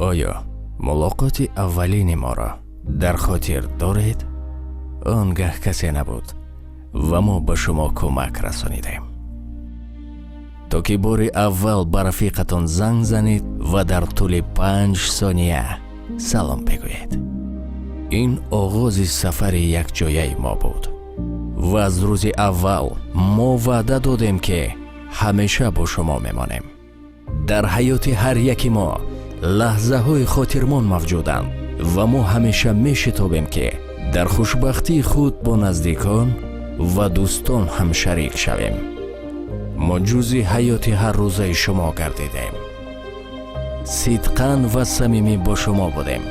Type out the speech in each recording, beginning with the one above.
Оё мулоқоти аввалини моро дар хотир доред? Он гаҳ касе набуд ва мо ба шумо кӯмак расонидем. То ки бори аввал ба рафиқатон занг занед ва дар тӯли 5 сония салом бигӯед. Ин оғози сафари якҷояи мо буд ва аз рӯзи аввал мо ваъда додем, ки ҳамеша бо шумо мемонем. Дар ҳаёти ҳар яки мо лаҳзаҳои хотирмон мавҷуданд ва мо ҳамеша мешитобем, ки дар хушбахтии худ бо наздикон ва дӯстон ҳамшарик шавем. Мо ҷузъи ҳаёти ҳаррӯзаи шумо гардидем, сидқан ва самимӣ бо шумо будем,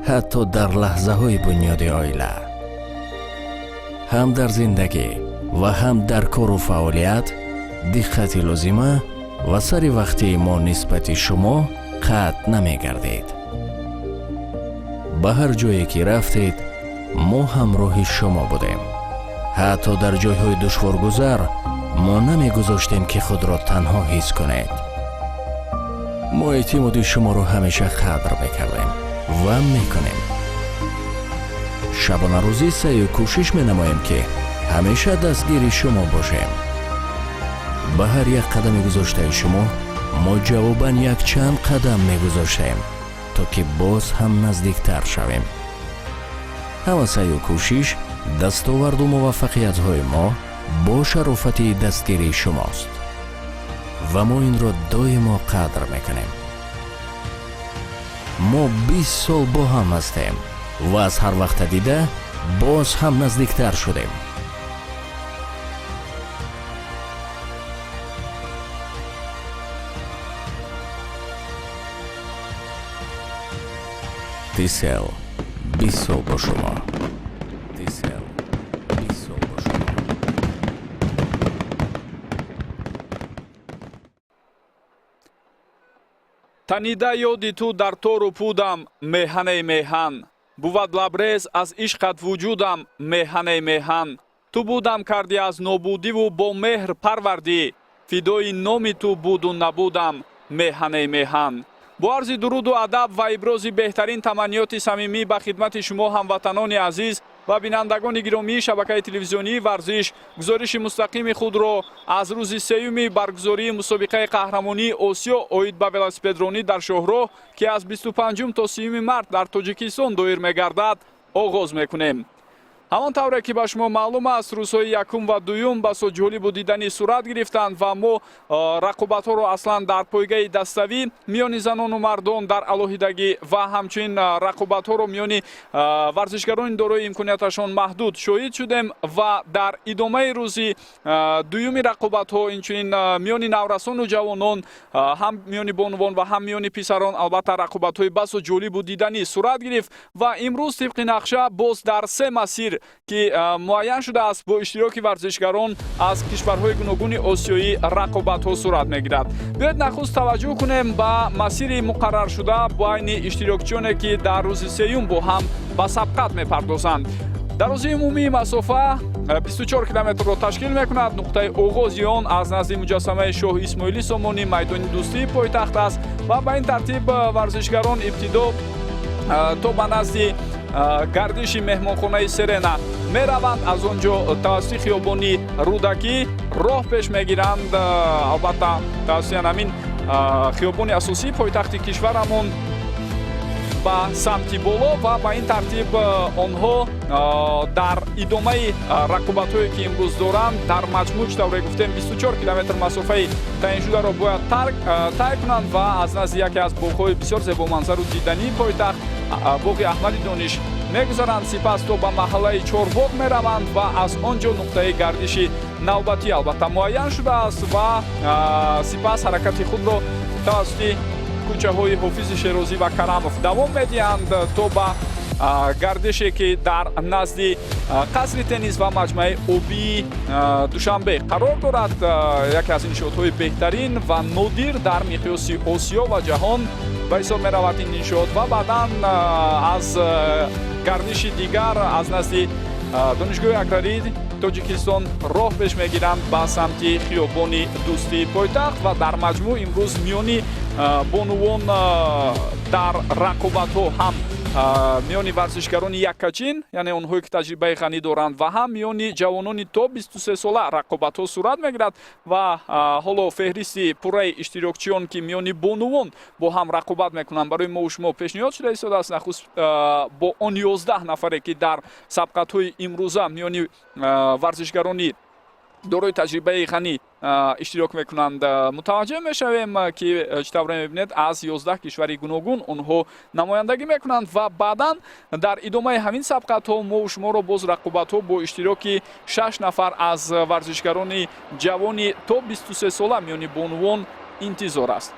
ҳатто дар лаҳзаҳои бунёди оила. Ҳам дар зиндагӣ ва ҳам дар кору фаъолият диққати лозима ва сари вақтии мо нисбати шумо қатъ намегардид. Ба ҳар ҷое ки рафтед, мо ҳамроҳи шумо будем. Ҳатто дар ҷойҳои душворгузар мо намегузоштем, ки худро танҳо ҳис кунед. Мо эътимоди шуморо ҳамеша қадр мекардем ва мекунем. Шабонарӯзӣ саъю кӯшиш менамоем, ки ҳамеша дастгири шумо бошем. Ба ҳар як қадами гузоштаи шумо мо ҷавобан якчанд қадам мегузоштем, то ки боз ҳам наздиктар шавем. Ҳама саъю кӯшиш, дастоварду муваффақиятҳои мо бо шарофати дастгирии шумост ва мо инро доимо қадр мекунем. Мо 20 сол бо ҳам ҳастем ва аз ҳар вақта дида боз ҳам наздиктар шудем. Tcell, 20 сол бо шумо. Tcell, 20 сол бо шумо. Танида ёди ту дар тору пудам, меҳаней меҳан, бувад лабрез аз ишқат вуҷудам, меҳаней меҳан. Ту будам кардӣ аз нобудиву бо меҳр парвардӣ, фидои номи ту буду набудам, меҳаней меҳан. Бо арзи дуруду адаб ва ибрози беҳтарин таманниёти самимӣ ба хидмати шумо, ҳамватанони азиз ва бинандагони гиромии шабакаи телевизионии «Варзиш», гузориши мустақими худро аз рӯзи сеюми баргузории мусобиқаи қаҳрамонии Осиё оид ба велосипедронӣ дар шоҳроҳ, ки аз 25 то 30 март дар Тоҷикистон доир мегардад, оғоз мекунем. Ҳамон тавре ки ба шумо маълум аст, рӯзҳои якум ва дуюм басо ҷолибу диданӣ сурат гирифтанд ва мо рақобатҳоро аслан дар пойгаи даставӣ миёни занону мардон дар алоҳидагӣ ва ҳамчунин рақобатҳоро миёни варзишгарони дорои имконияташон маҳдуд шоҳид шудем. Ва дар идомаи рӯзи дуюми рақобатҳо инчунин миёни наврасону ҷавонон, ҳам миёни бонувон ва ҳам миёни писарон, албатта, рақобатҳои басо ҷолибу диданӣ сурат гирифт. Ва имрӯз тибқи нақша боз дар се масир, ки муайян шудааст, бо иштироки варзишгарон аз кишварҳои гуногуни осиёӣ рақобатҳо сурат мегирад. Биёед, нахуст таваҷҷӯҳ кунем ба масири муқарраршуда байни иштирокчиёне, ки дар рӯзи сеюм бо ҳам ба сабқат мепардозанд. Дарозии умумии масофа 24 километрро ташкил мекунад. Нуқтаи оғози он аз назди муҷассамаи шоҳ Исмоили Сомонӣ, майдони Дӯстии пойтахт аст. Ва ба ин тартиб варзишгарон ибтидо то ба назди гардиши меҳмонхонаи «Серена» мераванд, аз он ҷо тавассути хиёбони Рӯдакӣ роҳ пеш мегиранд, албатта, тавассути ҳамин хиёбони асосии пойтахти кишварамон ба самти боло. Ва ба ин тартиб онҳо дар идомаи рақобатҳое, ки имрӯз доранд, дар маҷмӯъ, чӣ тавре гуфтем, 24 километр масофаи таъиншударо бояд тай кунанд ва аз назди яке аз боғҳои бисёр зебоманзару дидании пойтахт, боғи Аҳмади Дониш, мегузаранд. Сипас то ба маҳаллаи Чорбоғ мераванд ва аз он ҷо нуқтаи гардиши навбатӣ, албатта, муайян шудааст. Ва сипас ҳаракати худро тавассути кӯчаҳои Ҳофизи Шерозӣ ва Карамов давом медиҳанд то ба гардише, ки дар назди қасри теннис ва маҷмӯаи обии Душанбе қарор дорад, яке аз иншоотҳои беҳтарин ва нодир дар миқёси Осиё ва ҷаҳон ба ҳисоб меравад ин иншоот. Ва баъдан аз гардиши дигар аз назди Донишгоҳи аграрӣ. Тоҷикистон роҳ пеш мегиранд ба самти хиёбони Дӯстии пойтахт. Ва дар маҷмӯъ имрӯз миёни бонувон дар рақобатҳо ҳам миёни варзишгарони яккачин, яъне онҳое ки таҷрибаи ғанӣ доранд, ва ҳам миёни ҷавонони то 23 сола рақобатҳо сурат мегирад. Ва ҳоло феҳристи пурраи иштирокчиён, ки миёни бонувон бо ҳам рақобат мекунанд, барои мо шумо пешниҳод шуда истодааст. Нахуст бо он 11 нафаре, ки дар сабқатҳои имрӯза миёни варзишгарони дорои таҷрибаи ғанӣ иштирок мекунанд, мутаваҷҷеҳ мешавем, ки чӣ тавре мебинед, аз 11 кишвари гуногун онҳо намояндагӣ мекунанд. Ва баъдан дар идомаи ҳамин сабқатҳо мо шуморо боз рақобатҳо бо иштироки шаш нафар аз варзишгарони ҷавони то 23 сола миёни бонувон интизор аст.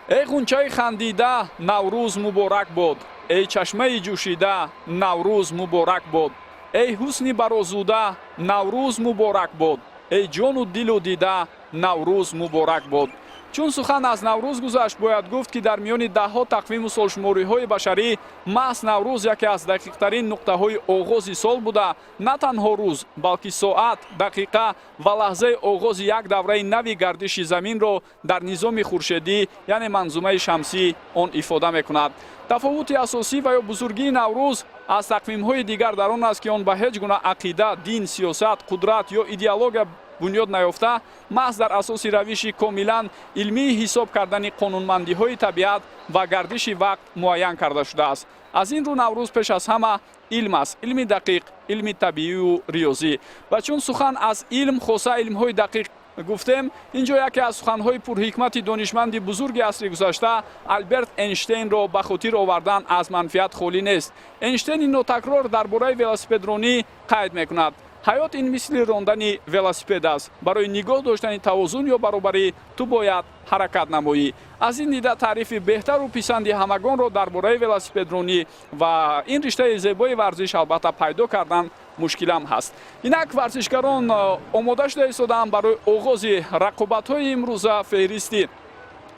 Эй ғунчаи хандида, Наврӯз муборак бод! Эй чашмаи ҷӯшида, Наврӯз муборак бод! Эй ҳусни барозуда, Наврӯз муборак бод! Эй ҷону дилу дида, Наврӯз муборак бод! Чун сухан аз Наврӯз гузашт, бояд гуфт, ки дар миёни даҳҳо тақвиму солшумориҳои башарӣ маҳз Наврӯз яке аз дақиқтарин нуқтаҳои оғози сол буда, на танҳо рӯз, балки соат, дақиқа ва лаҳзаи оғози як давраи нави гардиши заминро дар низоми хуршедӣ, яъне манзумаи шамсӣ, он ифода мекунад. Тафовути асосӣ ва ё бузургии Наврӯз аз тақвимҳои дигар дар он аст, ки он ба ҳеҷ гуна ақида, дин, сиёсат, қудрат ё идеология бунёд наёфта, маҳз дар асоси равиши комилан илмии ҳисоб кардани қонунмандиҳои табиат ва гардиши вақт муайян карда шудааст. Аз ин рӯ Наврӯз пеш аз ҳама илм аст, илми дақиқ, илми табиию риёзӣ. Ва чун сухан аз илм, хоса илмҳои дақиқ гуфтем, ин ҷо яке аз суханҳои пурҳикмати донишманди бузурги асри гузашта Алберт Эйнштейнро ба хотир овардан аз манфиат холӣ нест. Эйнштейни нотакрор дар бораи велосипедронӣ қайд мекунад: «Ҳаёт ин мисли рондани велосипед аст. Барои нигоҳ доштани тавозун ё баробарӣ ту бояд ҳаракат намоӣ». Аз ин дида таърифи беҳтару писанди ҳамагонро дар бораи велосипедронӣ ва ин риштаи зебои варзиш албатта пайдо кардан мушкилам ҳаст. Инак варзишгарон омода шуда истодаанд барои оғози рақобатҳои имрӯза. Феҳристи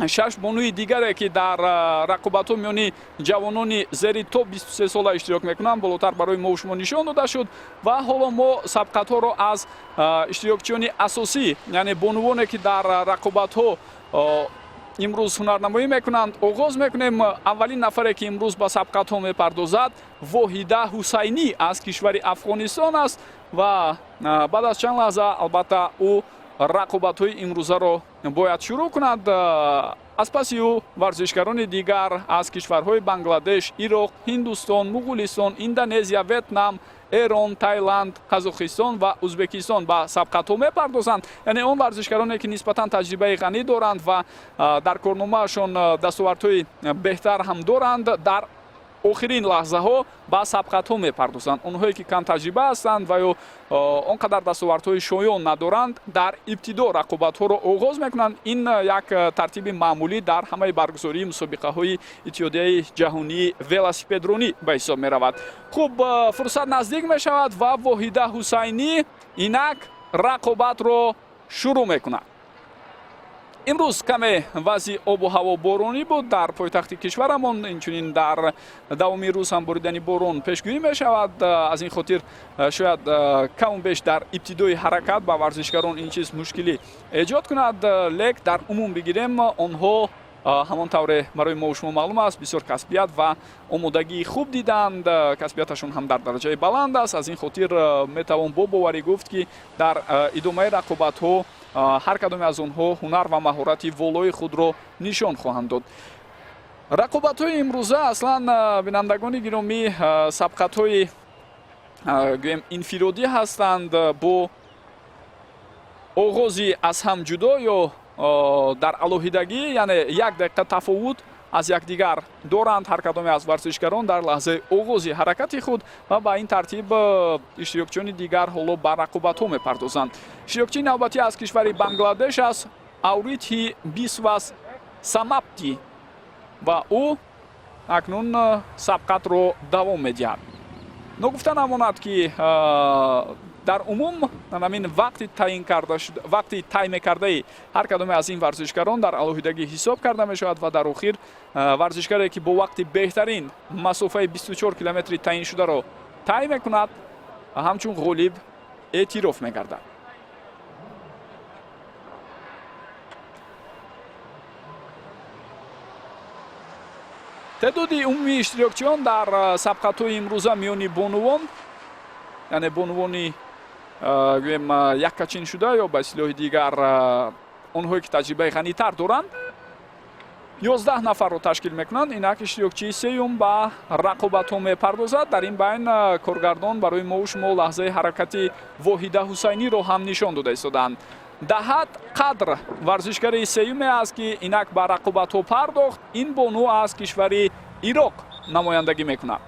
шаш бонуи дигаре, ки дар рақобатҳо миёни ҷавонони зери то 23 сола иштирок мекунанд, болотар барои мо шумо нишон дода шуд. Ва ҳоло мо сабқатҳоро аз иштирокчиёни асосӣ, яъне бонувоне, ки дар рақобатҳо имрӯз ҳунарнамоӣ мекунанд, оғоз мекунем. Аввалин нафаре, ки имрӯз ба сабқатҳо мепардозад, Воҳида Ҳусайнӣ аз кишвари Афғонистон аст. Ва баъд аз чанд лаҳза албатта ӯ рақобатҳои имрӯзаро бояд шурӯъ кунад. Аз паси ӯ варзишгарони дигар аз кишварҳои Бангладеш, Ироқ, Ҳиндустон, Муғулистон, Индонезия, Ветнам, Эрон, Тайланд, Қазоқистон ва Ӯзбекистон ба сабқатҳо мепардозанд, яъне он варзишгароне, ки нисбатан таҷрибаи ғанӣ доранд ва дар корномаашон дастовардҳои беҳтар ҳам доранд, дар охирин лаҳзаҳо ба сабқатҳо мепардозанд. Онҳое, ки камтаҷриба ҳастанд ва ё он қадар дастовардҳои шоён надоранд, дар ибтидо рақобатҳоро оғоз мекунанд. Ин як тартиби маъмулӣ дар ҳамаи баргузории мусобиқаҳои Иттиҳодияи ҷаҳонии велосипедронӣ ба ҳисоб меравад. Хуб, фурсат наздик мешавад ва Воҳида Ҳусайнӣ инак рақобатро шурӯъ мекунад. Имрӯз каме вазъи обу ҳаво боронӣ буд дар пойтахти кишварамон, инчунин дар давоми рӯз ҳам боридани борон пешгӯӣ мешавад. Аз ин хотир шояд каму беш дар ибтидои ҳаракат ба варзишгарон ин чиз мушкилӣ эҷод кунад. Лек дар умум бигирем, онҳо ҳамон тавре барои мо шумо маълум аст, бисёр касбият ва омодагии хуб диданд, касбияташон ҳам дар дараҷаи баланд аст. Аз ин хотир метавон бо боварӣ гуфт, ки дар идомаи рақобатҳо ҳар кадоме аз онҳо ҳунар ва маҳорати волои худро нишон хоҳанд дод. Рақобатҳои имрӯза аслан, бинандагони гиромӣ, сабқатҳои гӯем инфиродӣ ҳастанд, бо оғози аз ҳам ҷудо ё дар алоҳидагӣ, яъне як дақиқа тафовут аз якдигар доранд ҳар кадоме аз варзишгарон дар лаҳзаи оғози ҳаракати худ. Ва ба ин тартиб иштирокчиёни дигар ҳоло ба рақобатҳо мепардозанд. Иштирокчии навбатӣ аз кишвари Бангладеш аст, Аурити Бисвас Самапти, ва ӯ акнун сабқатро давом медиҳад. Ногуфта намонад, ки дар умум ҳамин вақти таъин карда, вақти тай мекардаи ҳар кадоме аз ин варзишгарон дар алоҳидагӣ ҳисоб карда мешавад ва дар охир варзишгаре, ки бо вақти беҳтарин масофаи 24 километри таъиншударо тай мекунад. Ҳамчун ғолиб эътироф мегардад. Теъдоди умумии иштирокчиён дар сабқатҳои имрӯза миёни бонувон, яъне бонувони, гӯем, яккачин шуда ё ба истилоҳи дигар онҳое ки таҷрибаи ғанитар доранд, 11 нафарро ташкил мекунанд. Инак иштирокчии сеюм ба рақобатҳо мепардозад. Дар ин байн коргардон барои мову шумо лаҳзаи ҳаракати Воҳида Ҳусайниро ҳам нишон дода истодаанд. Даҳат Қадр варзишгари сеюме аст, ки инак ба рақобатҳо пардохт. Ин бону аз кишвари Ироқ намояндагӣ мекунад.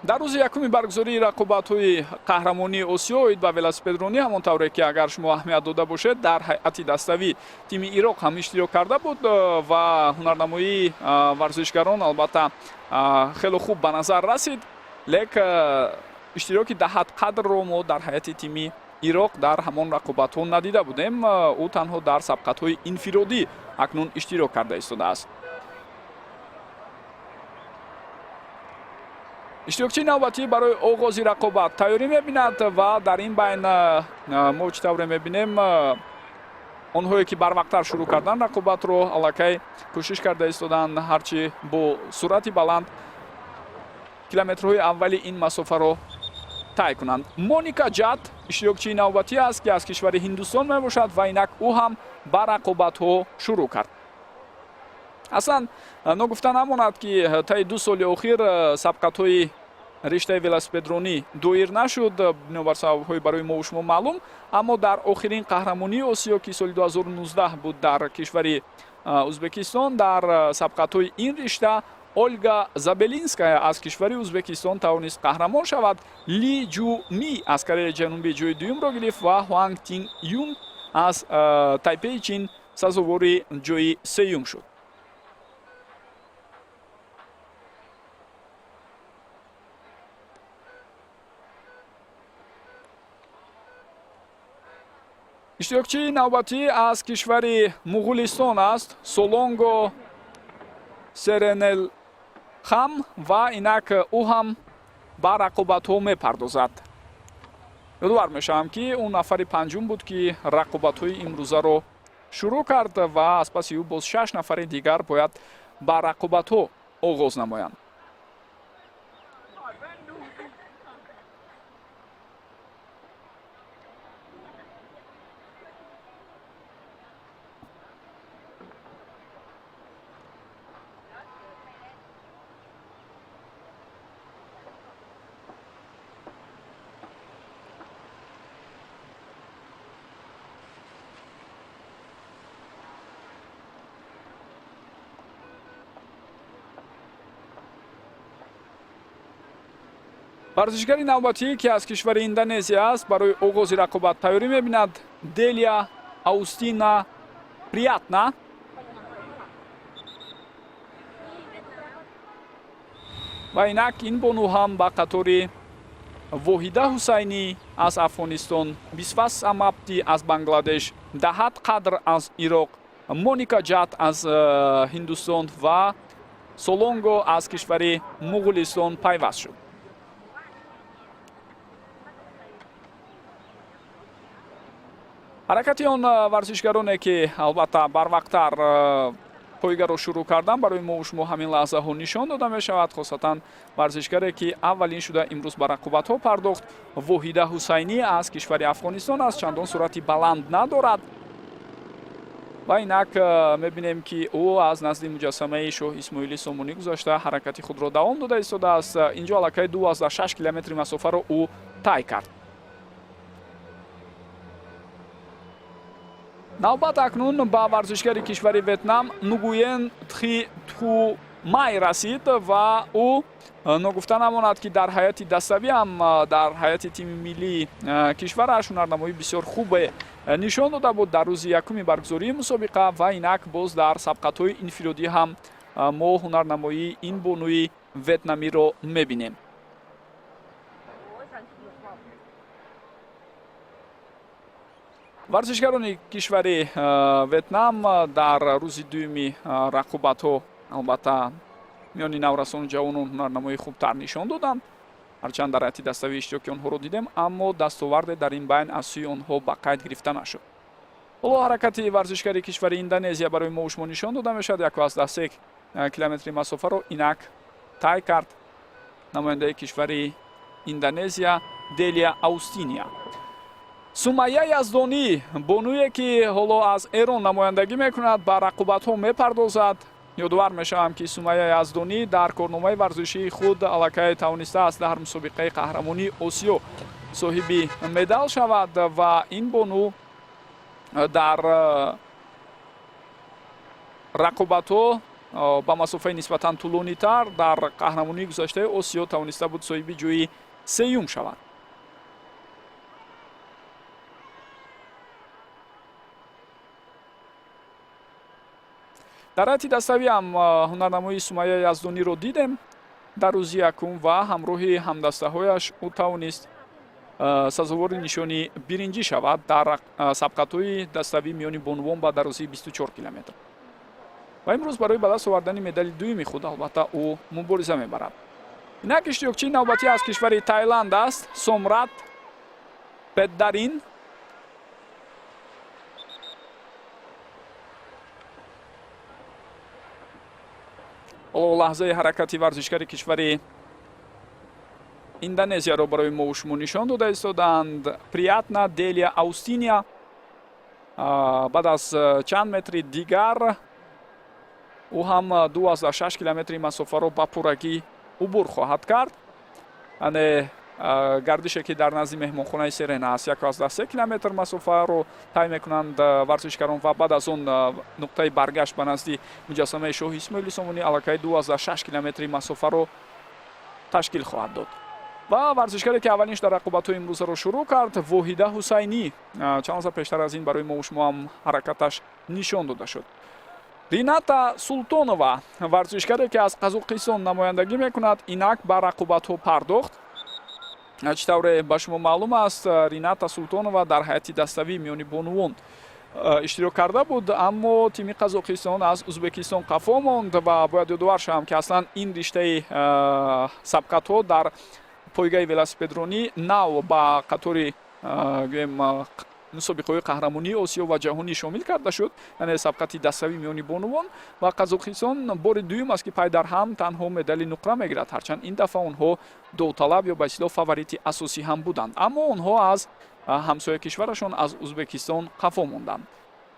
Дар рӯзи якуми баргузории рақобатҳои қаҳрамонии Осиё оид ба велосипедронӣ, ҳамон тавре ки агар шумо аҳамият дода бошед, дар ҳайати даставӣ тими Ироқ ҳам иштирок карда буд ва ҳунарнамоии варзишгарон албатта хело хуб ба назар расид. Лек иштироки Даҳат Қадрро мо дар ҳайати тими Ироқ дар ҳамон рақобатҳо надида будем. Ӯ танҳо дар сабқатҳои инфиродӣ акнун иштирок карда истодааст. Иштирокчии навбатӣ барои оғози рақобат тайёрӣ мебинад ва дар ин байн мо чӣ тавре мебинем, онҳое ки барвақттар шурӯъ кардан рақобатро, аллакай кӯшиш карда истоданд ҳарчи бо суръати баланд километрҳои аввали ин масофаро тай кунанд. Моника Ҷат иштирокчии навбатӣ аст, ки аз кишвари Ҳиндустон мебошад ва инак ӯ ҳам ба рақобатҳо шурӯъ кард. Аслан ногуфта намонад, ки таи 2 соли охир сабқатҳои риштаи велосипедронӣ доир нашуд бинобар сабабҳои барои мову шумо маълум, аммо дар охирин қаҳрамонии Осиё, ки соли 2019 буд дар кишвари Ӯзбекистон, дар сабқатҳои ин ришта Ольга Забелинская аз кишвари Ӯзбекистон тавонист қаҳрамон шавад. Ли Ҷу Ми аз Кореяи Ҷанубӣ ҷои дуюмро гирифт ва Хуанг Тин Юн аз Тайпеи Чин сазовори ҷои сеюм шуд. Иштирокчии навбатӣ аз кишвари Муғулистон аст, Солонго Серенелхам, ва инак ӯ ҳам ба рақобатҳо мепардозад. Ёдовар мешавам, ки ӯ нафари панҷум буд, ки рақобатҳои имрӯзаро шурӯъ кард ва аз паси ӯ боз шаш нафари дигар бояд ба рақобатҳо оғоз намоянд. Варзишгари навбатӣ, ки аз кишвари Индонезия аст, барои оғози рақобат тайёрӣ мебинад. Делия Аустина Приятна. Ва инак ин бону ҳам ба қатори Воҳида Ҳусайнӣ аз Афғонистон, Бисвас Амабти аз Бангладеш, Даҳат Қадр аз Ироқ, Моника Ҷат аз Ҳиндустон ва Солонго аз кишвари Муғулистон пайваст шуд. Ҳаракати он варзишгароне, ки албатта барвақттар пойгаро шурӯъ кардан, барои мо шумо ҳамин лаҳзаҳо нишон дода мешавад. Хосатан варзишгаре, ки аввалин шуда имрӯз ба рақобатҳо пардохт, Воҳида Ҳусайнӣ аз кишвари Афғонистон аст, чандон суръати баланд надорад. Ва инак мебинем, ки ӯ аз назди муҷассамаи шоҳ Исмоили Сомонӣ гузашта ҳаракати худро давом дода истодааст. Инҷо аллакай 2,6 километри масофаро ӯ тай кард. Навбат акнун ба варзишгари кишвари Ветнам Нугуен Тхи Тху Май расид ва ӯ ногуфта намонад, ки дар ҳайати даставӣ ҳам дар ҳайати тими миллии кишвараш ҳунарнамоии бисёр хубе нишон дода буд дар рӯзи якуми баргузории мусобиқа ва инак боз дар сабқатҳои инфиродӣ ҳам мо ҳунарнамоии ин бонуи ветнамиро мебинем. Варзишгарони кишвари Ветнам дар рӯзи дуюми рақобатҳо, албатта, миёни наврасону ҷавонон ҳунарнамоии хубтар нишон доданд. Ҳарчанд дар ҳайати даставии иштироки онҳоро дидем, аммо дастоварде дар ин байн аз сӯи онҳо ба қайд гирифта нашуд. Ҳоло ҳаракати варзишгари кишвари Индонезия барои мо шумо нишон дода мешавад. 1,3 километри масофаро инак тай кард намояндаи кишвари Индонезия Делия Аустиния. Сумайя Яздонӣ, бонуе ки ҳоло аз Эрон намояндагӣ мекунад, ба рақобатҳо мепардозад. Ёдовар мешавам, ки Сумайя Яздонӣ дар корномаи варзишии худ аллакай тавонистааст дар мусобиқаи қаҳрамонии Осиё соҳиби медал шавад ва ин бону дар рақобатҳо ба масофаи нисбатан тӯлонитар дар қаҳрамонии гузаштаи Осиё тавониста буд соҳиби ҷои сеюм шавад. Дар ҳайати даставӣ ҳам ҳунарнамоии Сумайя Яздониро дидем дар рӯзи якум ва ҳамроҳи ҳамдастаҳояш ӯ тавонист сазовори нишони биринҷӣ шавад дар сабқатҳои даставӣ миёни бонувон ба дарозии 24 километр. Ва имрӯз барои ба даст овардани медали дуюми худ, албатта, ӯ мубориза мебарад. Инак иштирокчии навбатӣ аз кишвари Тайланд аст, Сомрат Петдарин. Ҳоло лаҳзаи ҳаракати варзишгари кишвари Индонезияро барои мо шумо нишон дода истодаанд. Приятна Делия Аустиния баъд аз чанд метри дигар ӯ ҳам 2,6 километри масофаро ба пуррагӣ убур хоҳад кард. Яъне гардише, ки дар назди меҳмонхонаи Серена аст, 1,3 километр масофаро тай мекунанд варзишгарон ва баъд аз он нуқтаи баргашт ба назди муҷассамаи шоҳи Исмоили Сомонӣ аллакай 2,6 километри масофаро ташкил хоҳад дод. Ва варзишгаре, ки аввалин дар рақобатҳои имрӯзаро шурӯъ кард, Воҳида Ҳусайнӣ. Чанд лаҳза пештар аз ин барои мо шумо ҳам ҳаракаташ нишон дода шуд. Рината Султонова, варзишгаре, ки аз Қазоқистон намояндагӣ мекунад, инак ба рақобатҳо пардохт. Чӣ тавре ба шумо маълум аст, Рината Султонова дар ҳайати даставӣ миёни бонувон иштирок карда буд, аммо тими Қазоқистон аз Узбекистон қафо монд. Ва бояд ёдовар шавам, ки аслан ин риштаи сабқатҳо дар пойгаи велосипедронӣ нав ба қатори, гӯем, мусобиқаҳои қаҳрамонии Осиё ва ҷаҳонӣ шомил карда шуд, яъне сабқати даставӣ миёни бонувон. Ва Қазоқистон бори дуюм аст, ки пай дар ҳам танҳо медали нуқра мегирад. Ҳарчанд ин дафъа онҳо довталаб ё ба истилоҳ фаворити асосӣ ҳам буданд, аммо онҳо аз ҳамсоя кишварашон, аз Узбекистон қафо монданд.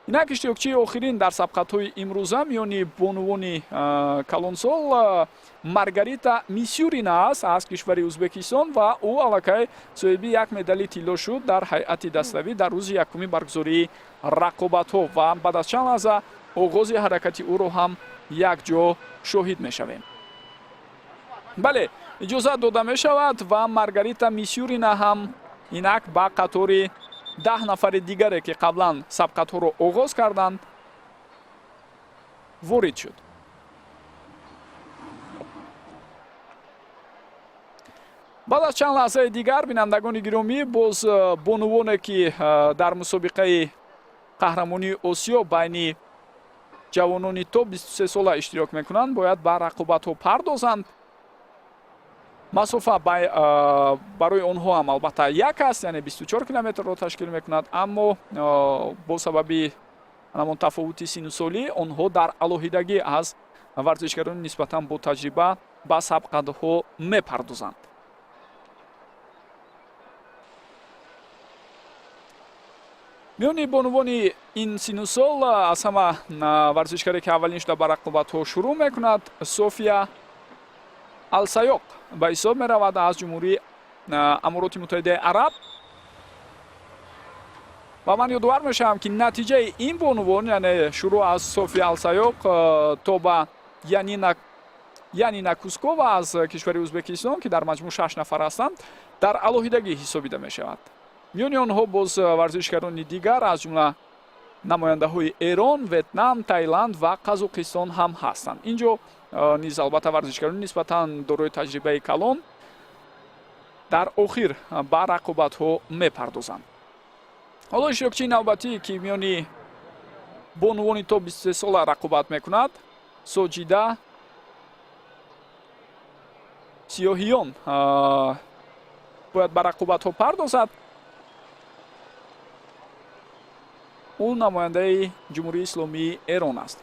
Инак иштирокчии охирин дар сабқатҳои имрӯза миёни бонувони калонсол Маргарита Мисюрина аст аз кишвари Узбекистон ва ӯ аллакай соҳиби як медали тилло шуд дар ҳайати даставӣ дар рӯзи якуми баргузории рақобатҳо. Ва баъд аз чанд лаҳза оғози ҳаракати ӯро ҳам якҷо шоҳид мешавем. Бале, иҷозат дода мешавад ва Маргарита Мисюрина ҳам инак ба қатори 10 нафари дигаре, ки қаблан сабқатҳоро оғоз карданд, ворид шуд. Баъд аз чанд лаҳзаи дигар, бинандагони гиромӣ, боз бонувоне, ки дар мусобиқаи қаҳрамонии Осиё байни ҷавонони то 23 сола иштирок мекунанд, бояд ба рақобатҳо пардозанд. Масофа барои онҳо ҳам, албатта, як аст, яъне 24 километрро ташкил мекунад, аммо бо сабаби ҳамон тафовути сину солӣ онҳо дар алоҳидагӣ аз варзишгарони нисбатан ботаҷриба ба сабқатҳо мепардозанд. Миёни бонувони ин сину сол аз ҳама варзишгаре, ки аввалин шуда ба рақобатҳо шурӯъ мекунад, София Алсаёқ ба ҳисоб меравад аз Ҷумҳурии Амороти Муттаҳидаи Араб. Ва ман ёдовар мешавам, ки натиҷаи ин бонувон, яъне шурӯъ аз София Алсаёқ то ба Янина Кускова аз кишвари Узбекистон, ки дар маҷмӯъ шаш нафар ҳастанд, дар алоҳидагӣ ҳисобида мешавад. Миёни онҳо боз варзишгарони дигар, аз ҷумла намояндаҳои Эрон, Ветнам, Таиланд ва Қазоқистон ҳам ҳастанд. Инҷо низ, албатта, варзишгарони нисбатан дорои таҷрибаи калон дар охир ба рақобатҳо мепардозанд. Ҳоло иштирокчии навбатӣ, ки миёни бонувони то 23 сола рақобат мекунад, Соҷида Сиёҳиён бояд ба рақобатҳо пардозад. Ӯ намояндаи Ҷумҳурии Исломии Эрон аст.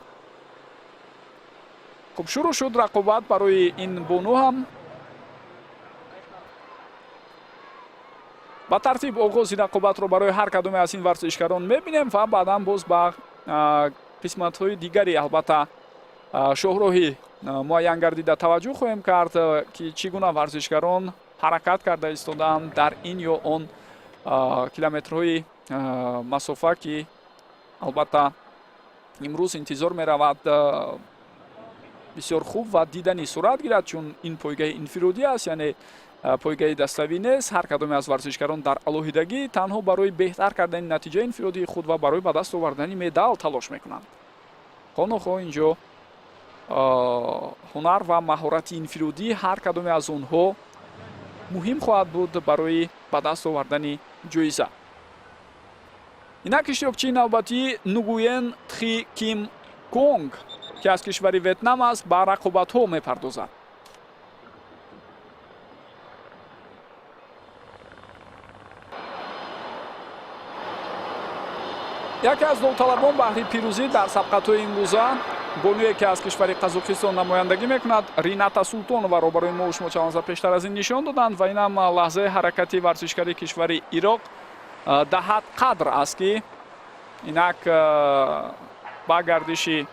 Хуб, шурӯъ шуд рақобат барои ин бону ҳам. Ба тартиб оғози рақобатро барои ҳар кадоме аз ин варзишгарон мебинем ва баъдан боз ба қисматҳои дигари, албатта, шоҳроҳи муайян гардида таваҷҷӯҳ хоҳем кард, ки чӣ гуна варзишгарон ҳаракат карда истодаанд дар ин ё он километрҳои масофа, ки албатта имрӯз интизор меравад бисёр хуб ва диданӣ сурат гирад, чун ин пойгаи инфиродӣ аст, яъне пойгаи даставӣ нест. Ҳар кадоме аз варзишгарон дар алоҳидагӣ танҳо барои беҳтар кардани натиҷаи инфиродии худ ва барои ба даст овардани медал талош мекунанд. Хонохоҳ инҷо ҳунар ва маҳорати инфиродии ҳар кадоме аз онҳо муҳим хоҳад буд барои ба даст овардани ҷоиза. Инак иштирокчии навбатӣ Нугуен Тхи Ким Конг, ки аз кишвари Ветнам аст, ба рақобатҳо мепардозад. Яке аз довталабон баҳри пирӯзӣ дар сабқатҳои имрӯза, бонуе ки аз кишвари Қазоқистон намояндагӣ мекунад, Рината Султонованро барои мо шумо чанд лаҳза пештар аз ин нишон доданд ва инам лаҳзаи ҳаракати варзишгари кишвари Ироқ Даҳат Қадр аст, ки инак ба гардиши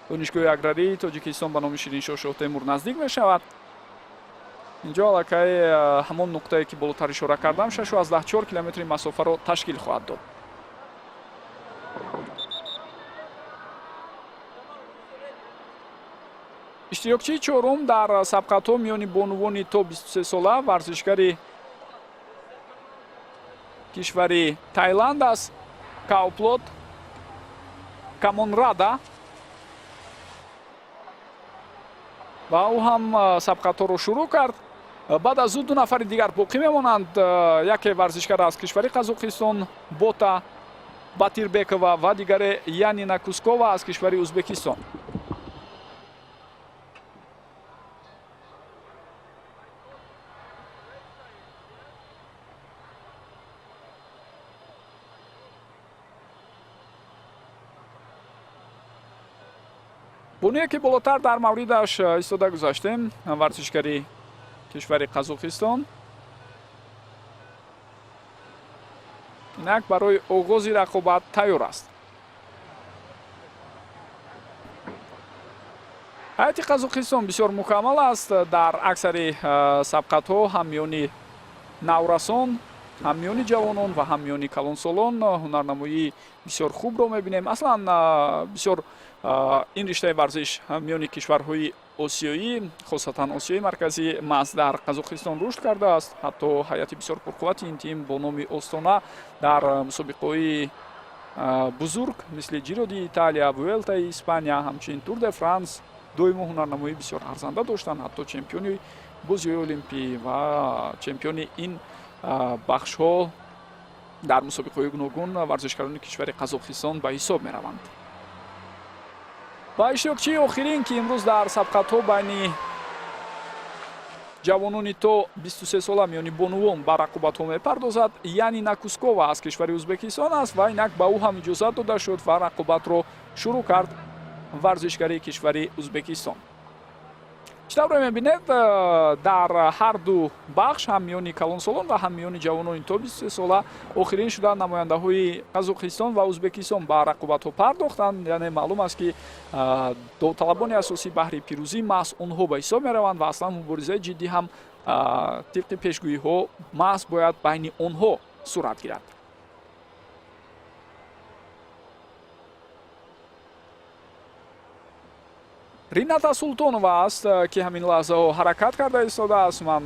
Донишгоҳи аграрии Тоҷикистон ба номи Шириншоҳ Шоҳтемур наздик мешавад. Инҷо аллакай ҳамон нуқтае, ки болотар ишора кардам, 6,4 километри масофаро ташкил хоҳад дод. Иштирокчии чорум дар сабқатҳо миёни бонувони то 23 сола варзишгари кишвари Тайланд аст, Кауплот Камонрада, ва ӯ ҳам сабқатҳоро шурӯъ кард. Баъд аз ӯ ду нафари дигар боқӣ мемонанд: яке варзишгар аз кишвари Қазоқистон Бота Батирбекова ва дигаре Янина Кускова аз кишвари Ӯзбекистон. Бонуе ки болотар дар мавридаш истода гузаштем, варзишгари кишвари Қазоқистон, инак барои оғози рақобат тайёр аст. Ҳайати Қазоқистон бисёр мукаммал аст дар аксари сабқатҳо, ҳам миёни наврасон, ҳам миёни ҷавонон ва ҳам миёни калонсолон ҳунарнамоии бисёр хубро мебинем. Аслан бисёр ин риштаи варзиш миёни кишварҳои осиёӣ, хосатан Осиёи Марказӣ, маҳз дар Қазоқистон рушд кардааст. Ҳатто ҳайати бисёр пурқуввати ин тим бо номи Остона дар мусобиқаҳои бузург мисли Ҷиро ди Италия, Вуэлтаи Испания, ҳамчунин Тур де Франс доимо ҳунарнамоии бисёр арзанда доштанд. Ҳатто чемпиони бозиҳои олимпӣ ва чемпиони ин бахшҳо дар мусобиқаҳои гуногун варзишгарони кишвари Қазоқистон ба ҳисоб мераванд. Ва иштирокчии охирин, ки имрӯз дар сабқатҳо байни ҷавонони то 23 сола миёни бонувон ба рақобатҳо мепардозад, Янина Кускова аз кишвари Ӯзбекистон аст ва инак ба ӯ ҳам иҷозат дода шуд ва рақобатро шурӯъ кард варзишгари кишвари Ӯзбекистон. Чӣ тавре мебинед, дар ҳар ду бахш, ҳам миёни калонсолон ва ҳам миёни ҷавонони то 23 сола, охирин шуда намояндаҳои Қазоқистон ва Ӯзбекистон ба рақобатҳо пардохтанд. Яъне маълум аст, ки довталабони асосӣ баҳри пирӯзӣ маҳз онҳо ба ҳисоб мераванд ва аслан муборизаи ҷиддӣ ҳам тибқи пешгӯиҳо маҳз бояд байни онҳо сурат гирад. Рината Султонова аст, ки ҳамин лаҳзаҳо ҳаракат карда истодааст. Ман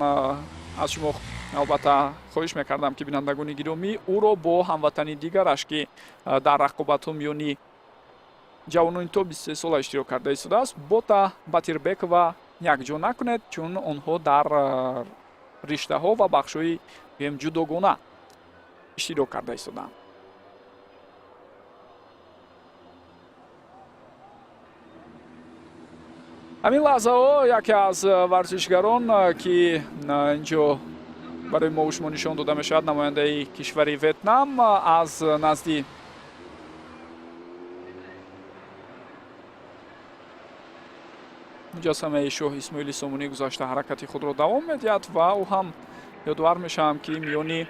аз шумо албатта хоҳиш мекардам, ки бинандагони гиромӣ ӯро бо ҳамватани дигараш, ки дар рақобатҳо миёни ҷавонони то 23 сола иштирок карда истодааст, Бота Батирбекова, якҷо накунед, чун онҳо дар риштаҳо ва бахшҳои гӯем ҷудогона Иштирок карда истодаанд. Ҳамин лаҳзаҳо яке аз варзишгарон, ки инҷо барои мо шумо нишон дода мешавад, намояндаи кишвари Ветнам, аз назди муҷассамаи шоҳ Исмоили Сомонӣ гузашта ҳаракати худро давом медиҳад ва ӯ ҳам, ёдовар мешавам, ки миёни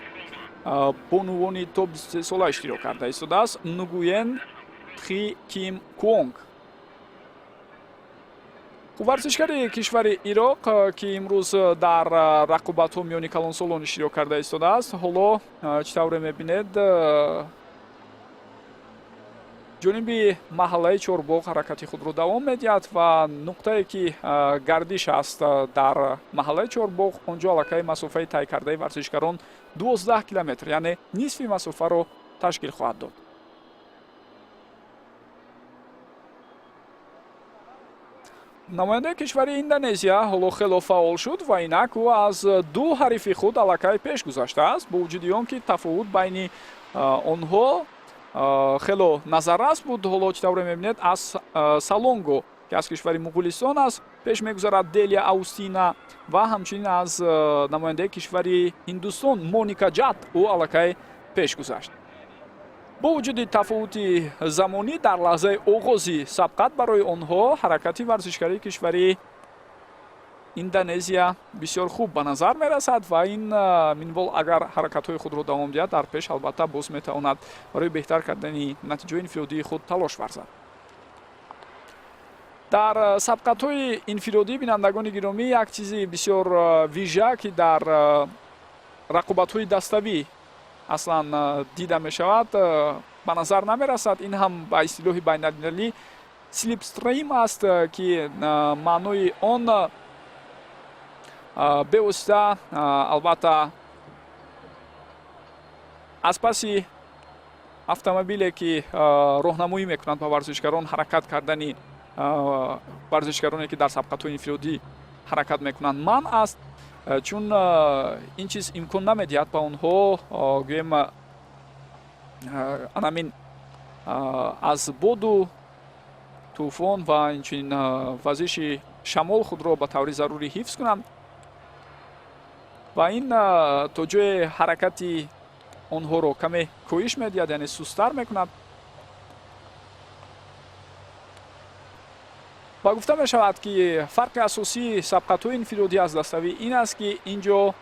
бонувони то 23 сола иштирок карда истодааст, Нугуен Тхи Ким Куонг. Варзишгари кишвари Ироқ, ки имрӯз дар рақобатҳо миёни калонсолон иштирок карда истодааст, ҳоло чӣ тавре мебинед, ҷониби маҳаллаи Чорбоғ ҳаракати худро давом медиҳад ва нуқтае, ки гардиш аст дар маҳаллаи Чорбоғ, он ҷо аллакай масофаи тай кардаи варзишгарон 12 километр, яъне нисфи масофаро ташкил хоҳад дод. Намояндаи кишвари Индонезия ҳоло хело фаъол шуд ва инак ӯ аз ду ҳарифи худ аллакай пеш гузаштааст, бо вуҷуди он ки тафовут байни онҳо хело назаррас буд. Ҳоло чӣ тавре мебинед, аз Салонго, ки аз кишвари Муғулистон аст, пеш мегузарад Делия Аустина ва ҳамчунин аз намояндаи кишвари Ҳиндустон Моника Ҷат ӯ аллакай пеш гузашт. Бо вуҷуди тафовути замонӣ дар лаҳзаи оғози сабқат барои онҳо ҳаракати варзишгарии кишвари Индонезия бисёр хуб ба назар мерасад ва ин минвол агар ҳаракатҳои худро давом диҳад, дар пеш албатта боз метавонад барои беҳтар кардани натиҷаи инфиродии худ талош варзад. Дар сабқатҳои инфиродӣ, бинандагони гиромӣ, як чизи бисёр вижа, ки дар рақобатҳои даставӣ аслан дида мешавад, ба назар намерасад, ин ҳам ба истилоҳи байналмилалӣ слипстрим аст, ки маънои он бевосита, албатта, аз паси автомобиле, ки роҳнамоӣ мекунанд ба варзишгарон, ҳаракат кардани варзишгароне, ки дар сабқатҳои инфиродӣ ҳаракат мекунанд, манъ аст, чун ин чиз имкон намедиҳад ба онҳо, гӯем, анамин аз боду тӯфон ва инчунин вазиши шамол худро ба таври зарурӣ ҳифз кунанд ва ин то ҷое ҳаракати онҳоро каме коҳиш медиҳад, яъне сусттар мекунад. Ва гуфта мешавад, ки фарқи асосии сабқатҳои инфиродӣ аз даставӣ ин аст, ки ин ҷо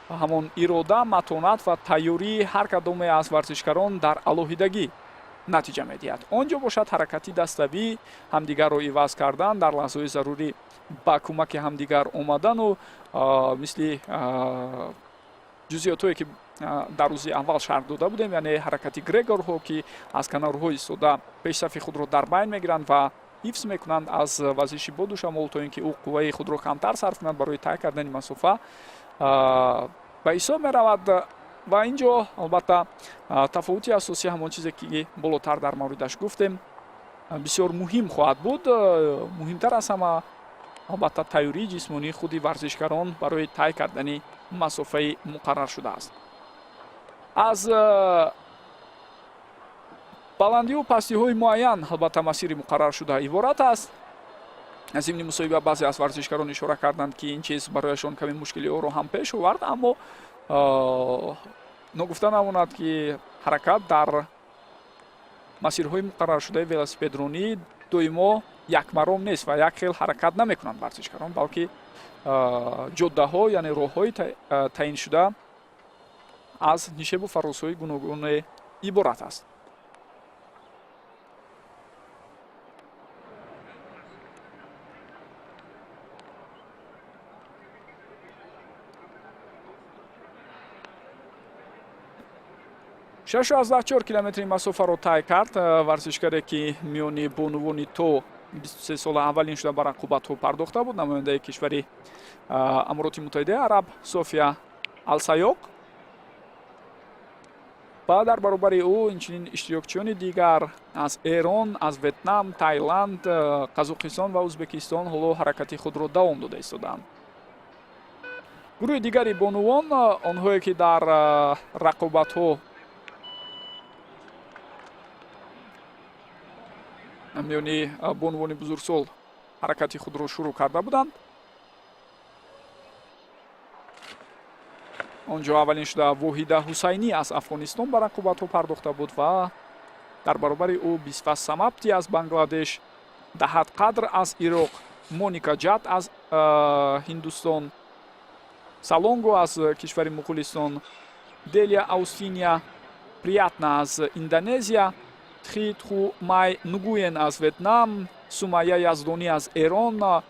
ҳамон ирода, матонат ва тайёрии ҳар кадоме аз варзишгарон дар алоҳидагӣ натиҷа медиҳад. Он ҷо бошад, ҳаракати даставӣ, ҳамдигарро иваз кардан, дар лаҳзаҳои зарурӣ ба кӯмаки ҳамдигар омадану мисли ҷузъиётҳое, ки дар рӯзи аввал шарҳ дода будем, яъне ҳаракати грегорҳо, ки аз канорҳо истода пешсафи худро дар байн мегиранд ва ҳифз мекунанд аз вазиши боду шамол, то ин ки ӯ қувваи худро камтар сарф кунад барои тай кардани масофа ба ҳисоб меравад. Ва ин ҷо албатта тафовути асосӣ, ҳамон чизе, ки болотар дар мавридаш гуфтем, бисёр муҳим хоҳад буд. Муҳимтар аз ҳама, албатта, тайёрии ҷисмонии худи варзишгарон барои тай кардани масофаи муқаррар шудааст. Аз баландиву пастиҳои муайян, албатта, масири муқарраршуда иборат аст. Аз зимни мусоҳиба баъзе аз варзишгарон ишора карданд, ки ин чиз барояшон каме мушкилиҳоро ҳам пеш овард, аммо ногуфта намонад, ки ҳаракат дар масирҳои муқарраршудаи велосипедронӣ доимо якмаром нест ва як хел ҳаракат намекунанд варзишгарон, балки ҷоддаҳо, яъне роҳҳои таъиншуда аз нишебу фарозҳои гуногуне иборат аст. 6,4 километри масофаро тай кард варзишгаре, ки миёни бонувони то 23 сола аввалин шуда ба рақобатҳо пардохта буд, намояндаи кишвари Амороти Муттаҳидаи Араб София Алсаёқ. Ва дар баробари ӯ инчунин иштирокчиёни дигар аз Эрон, аз Ветнам, Тайланд, Қазоқистон ва Ӯзбекистон ҳоло ҳаракати худро давом дода истодаанд. Гурӯҳи дигари бонувон, онҳое, ки дар рақобатҳо Миёни бонувони бузургсол ҳаракати худро шурӯъ карда буданд. Он ҷо аввалин шуда Воҳида Ҳусайнӣ аз Афғонистон ба рақобатҳо пардохта буд ва дар баробари ӯ Бисвас Самабти аз Бангладеш, Даҳат Қадр аз Ироқ, Моника Ҷат аз Ҳиндустон, Салонго аз кишвари Муғулистон, Делия Аустиния Приятна аз Индонезия, Тхи Тху Май Нугуен аз Ветнам, Сумая Яздонӣ аз Эрон,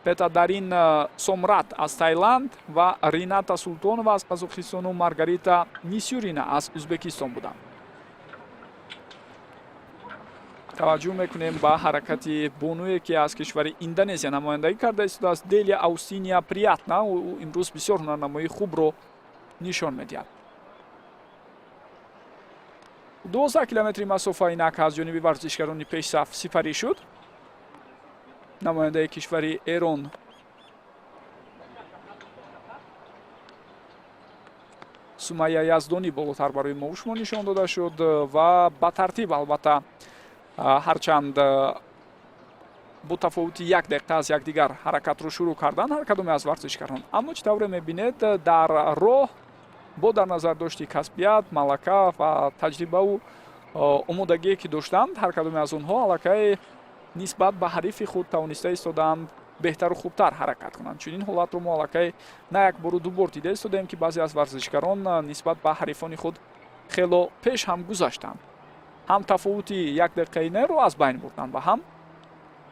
Петадарин Сомрат аз Тайланд ва Рината Султонова аз Қазоқистону Маргарита Мисюрина аз Ӯзбекистон буданд. Таваҷҷӯҳ мекунем ба ҳаракати бонуе, ки аз кишвари Индонезия намояндагӣ карда истодааст, Делия Аустиния Приятна. Ӯ имрӯз бисёр ҳунарнамоии хубро нишон медиҳад. 12 километри масофа инак аз ҷониби варзишгарони пешсаф сипарӣ шуд. Намояндаи кишвари Эрон Сумайя Яздонӣ болотар барои мо шумо нишон дода шуд ва ба тартиб, албатта, ҳарчанд бо тафовути як дақиқа аз якдигар ҳаракатро шурӯъ карданд ҳар кадоме аз варзишгарон, аммо чӣ тавре мебинед, дар роҳ бо дар назар дошти касбият, малака ва таҷрибаву омодагие, ки доштанд, ҳар кадоме аз онҳо аллакай нисбат ба ҳарифи худ тавониста истодаанд беҳтару хубтар ҳаракат кунанд. Чунин ҳолатро мо аллакай на як бору ду бор дида истодаем, ки баъзе аз варзишгарон нисбат ба ҳарифони худ хело пеш ҳам гузаштанд, ҳам тафовути як дақиқаинаро аз байн бурданд ва ҳам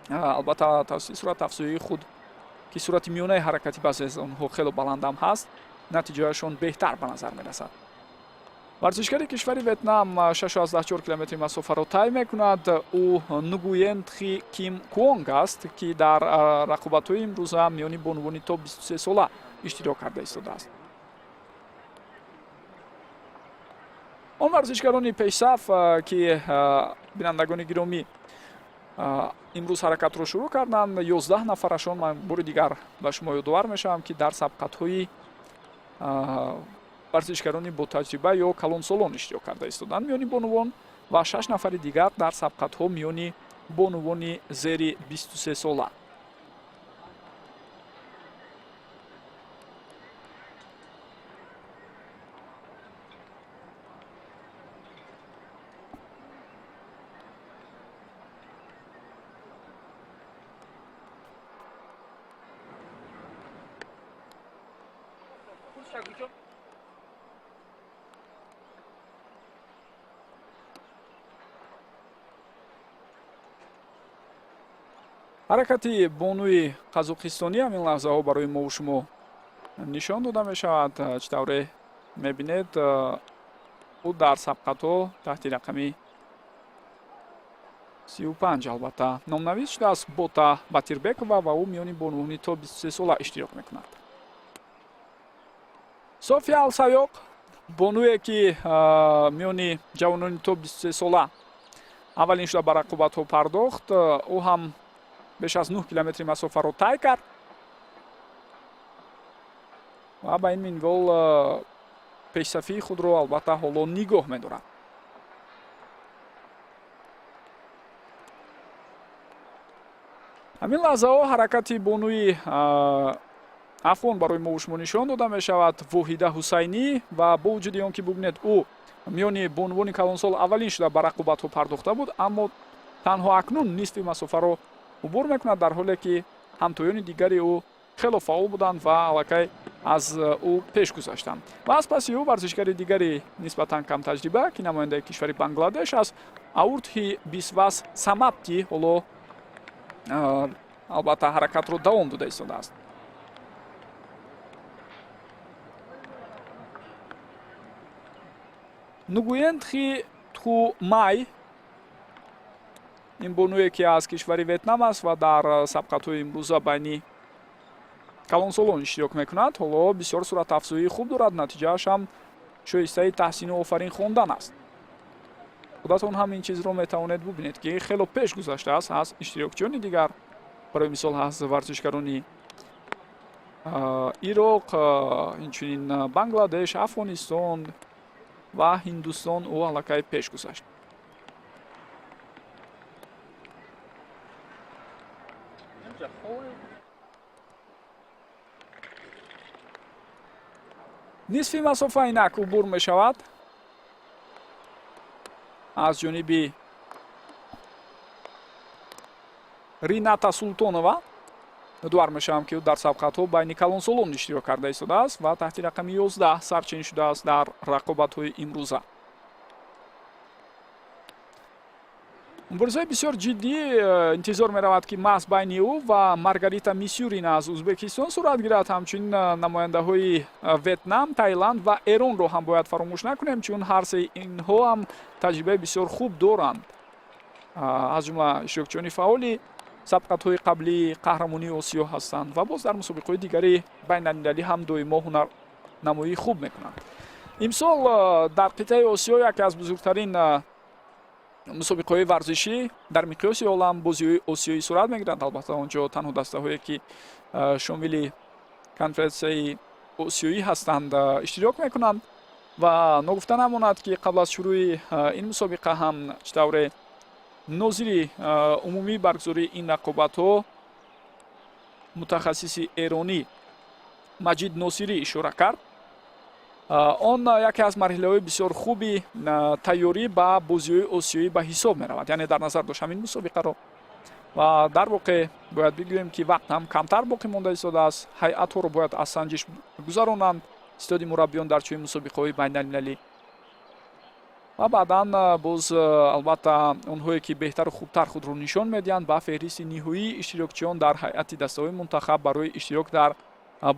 албатта тавассути суръатафзоии худ, ки суръати миёнаи ҳаракати баъзе аз онҳо хело баландам ҳаст, натиҷаашон беҳтар ба назар мерасад. Варзишгари кишвари Ветнам 6,4 километри масофаро тай мекунад. Ӯ Нугуен Тхи Ким Куонг аст, ки дар рақобатҳои имрӯза миёни бонувони то 23 сола иштирок карда истодааст. Он варзишгарони пешсаф, ки, бинандагони гиромӣ, имрӯз ҳаракатро шурӯъ карданд, 11 нафарашон, ман бори дигар ба шумо ёдовар мешавам, ки дар сабқатҳои варзишгарони ботаҷриба ё калонсолон иштирок карда истоданд миёни бонувон ва шаш нафари дигар дар сабқатҳо миёни бонувони зери 23 сола. Ҳаракати бонуи қазоқистонӣ ҳамин лаҳзаҳо барои мову шумо нишон дода мешавад. Чӣ тавре мебинед, ӯ дар сабқатҳо таҳти рақами 35, албатта, номнавис шудааст, Бота Батирбекова, ва ӯ миёни бонувони то 23 сола иштирок мекунад. София Алсаёқ, бонуе, ки миёни ҷавонони то 23 сола аввалин шуда ба рақобатҳо пардохт, ӯ ҳам беш аз 9 километри масофаро тай кард ва ба ин минвол пешсафии худро, албатта, ҳоло нигоҳ медорад. Ҳамин лаҳзаҳо ҳаракати бонуи афғон барои мо шумо нишон дода мешавад, Воҳида Ҳусайнӣ. Ва бо вуҷуди он ки, бубинед, ӯ миёни бонувони калонсол аввалин шуда ба рақобатҳо пардохта буд, аммо танҳо акнун нисфи масофаро убур мекунад, дар ҳоле ки ҳамтоёни дигари ӯ хело фаъол буданд ва аллакай аз ӯ пеш гузаштанд. Ва аз паси ӯ варзишгари дигари нисбатан камтаҷриба, ки намояндаи кишвари Бангладеш аст, Ауртҳи Бисвас Самабти, ҳоло албатта ҳаракатро давом дода истодааст. Нугуентхи Тхумай, ин бонуе, ки аз кишвари Ветнам аст ва дар сабқатҳои имрӯза байни калонсолон иштирок мекунад, ҳоло бисёр суръатафзоии хуб дорад, натиҷааш ҳам шоистаи таҳсину офарин хондан аст. Худатон ҳам ин чизро метавонед бубинед, ки хело пеш гузаштааст аз иштирокчиёни дигар, барои мисол, аз варзишгарони Ироқ, инчунин Бангладеш, Афғонистон ва Ҳиндустон ӯ аллакай пеш гузашт. Нисфи масофа инак убур мешавад аз ҷониби Рината Султонова. Ёдовар мешавам, ки ӯ дар сабқатҳо байни калонсолон иштирок карда истодааст ва таҳти рақами 11 сарчин шудааст дар рақобатҳои имрӯза. Муборизаи бисёр ҷиддӣ интизор меравад, ки маҳз байни ӯ ва Маргарита Мисюрина аз Узбекистон сурат гирад. Ҳамчунин намояндаҳои Ветнам, Таиланд ва Эронро ҳам бояд фаромӯш накунем, чун ҳар сеи инҳо ҳам таҷрибаи бисёр хуб доранд, аз ҷумла иштирокчиёни фаъоли сабқатҳои қаблии қаҳрамонии Осиё ҳастанд ва боз дар мусобиқаҳои дигари байналмилалӣ ҳам доимо ҳунарнамоии хуб мекунанд. Имсол дар қитъаи Осиё яке аз бузургтарин мусобиқаҳои варзишӣ дар миқёси олам, бозиҳои осиёӣ сурат мегиранд. Албатта, он ҷо танҳо дастаҳое, ки шомили Конфедератсияи Осиёӣ ҳастанд, иштирок мекунанд. Ва ногуфта намонад, ки қабл аз шурӯи ин мусобиқа ҳам, чӣ тавре нозири умумии баргузории ин рақобатҳо, мутахассиси эронӣ Маҷид Носирӣ ишора кард, он яке аз марҳилаҳои бисёр хуби тайёрӣ ба бозиҳои осиёӣ ба ҳисоб меравад, яъне дар назар дошт ҳамин мусобиқаро. Ва дар воқеъ бояд бигӯем, ки вақт ҳам камтар боқӣ монда истодааст. Ҳайатҳоро бояд аз санҷиш гузаронанд ситоди мураббиён дар чунин мусобиқаҳои байналмилалӣ ва баъдан боз, албатта, онҳое ки беҳтару хубтар худро нишон медиҳанд, ба феҳристи ниҳоии иштирокчиён дар ҳайати дастаҳои мунтахаб барои иштирок дар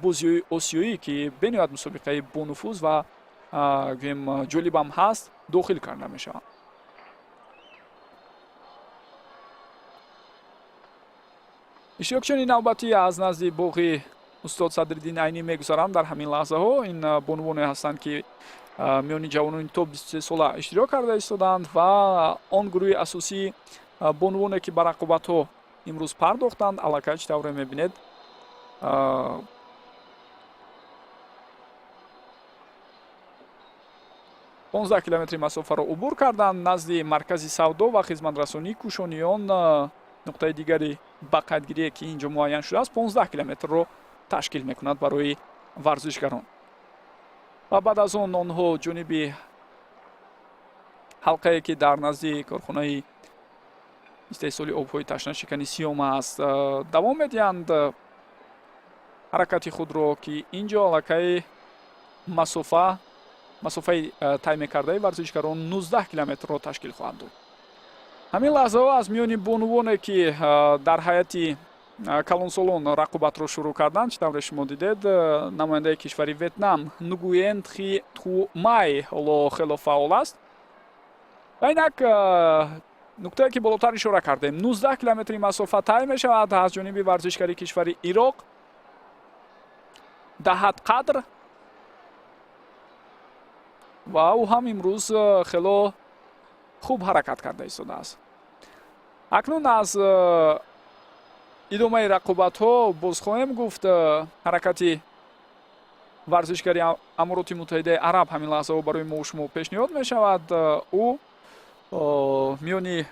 бозиҳои осиёӣ, ки бениҳоят мусобиқаи бонуфуз ва, гӯем, ҷолибам ҳаст, дохил карда мешаванд. Иштирокчиёни навбатӣ аз назди боғи устод Садриддин Айнӣ мегузаранд дар ҳамин лаҳзаҳо. Ин бонувоне ҳастанд, ки миёни ҷавонони то 23 сола иштирок карда истодаанд ва он гурӯҳи асосии бонувоне, ки ба рақобатҳо имрӯз пардохтанд, аллакай, чӣ тавре мебинед, 15 километри масофаро убур карданд. Назди маркази савдо ва хизматрасонии Кӯшониён, нуқтаи дигари ба қайдгирие, ки ин ҷо муайян шудааст, 15 километрро ташкил мекунад барои варзишгарон. Ва баъд аз он онҳо ҷониби ҳалқае, ки дар назди корхонаи истеҳсоли обҳои ташнашикани Сиёма аст, давом медиҳанд ҳаракати худро, ки ин ҷо аллакай масофаи тай мекардаи варзишгарон 19 километрро ташкил хоҳад дод. Ҳамин лаҳзаҳо аз миёни бонувоне, ки дар ҳайати калонсолон рақобатро шурӯъ карданд, чӣ тавре шумо дидед, намояндаи кишвари Ветнам Нугуен Тхи Тху Май ҳоло хело фаъол аст. Ва инак нуктае, ки болотар ишора кардем, 19 километри масофа тай мешавад аз ҷониби варзишгари кишвари Ироқ Даҳат Қадр ва ӯ ҳам имрӯз хело хуб ҳаракат карда истодааст. Акнун аз идомаи рақобатҳо боз хоҳем гуфт. Ҳаракати варзишгари Амороти Муттаҳидаи Араб ҳамин лаҳзаҳо барои мо шумо пешниҳод мешавад. Ӯ миёни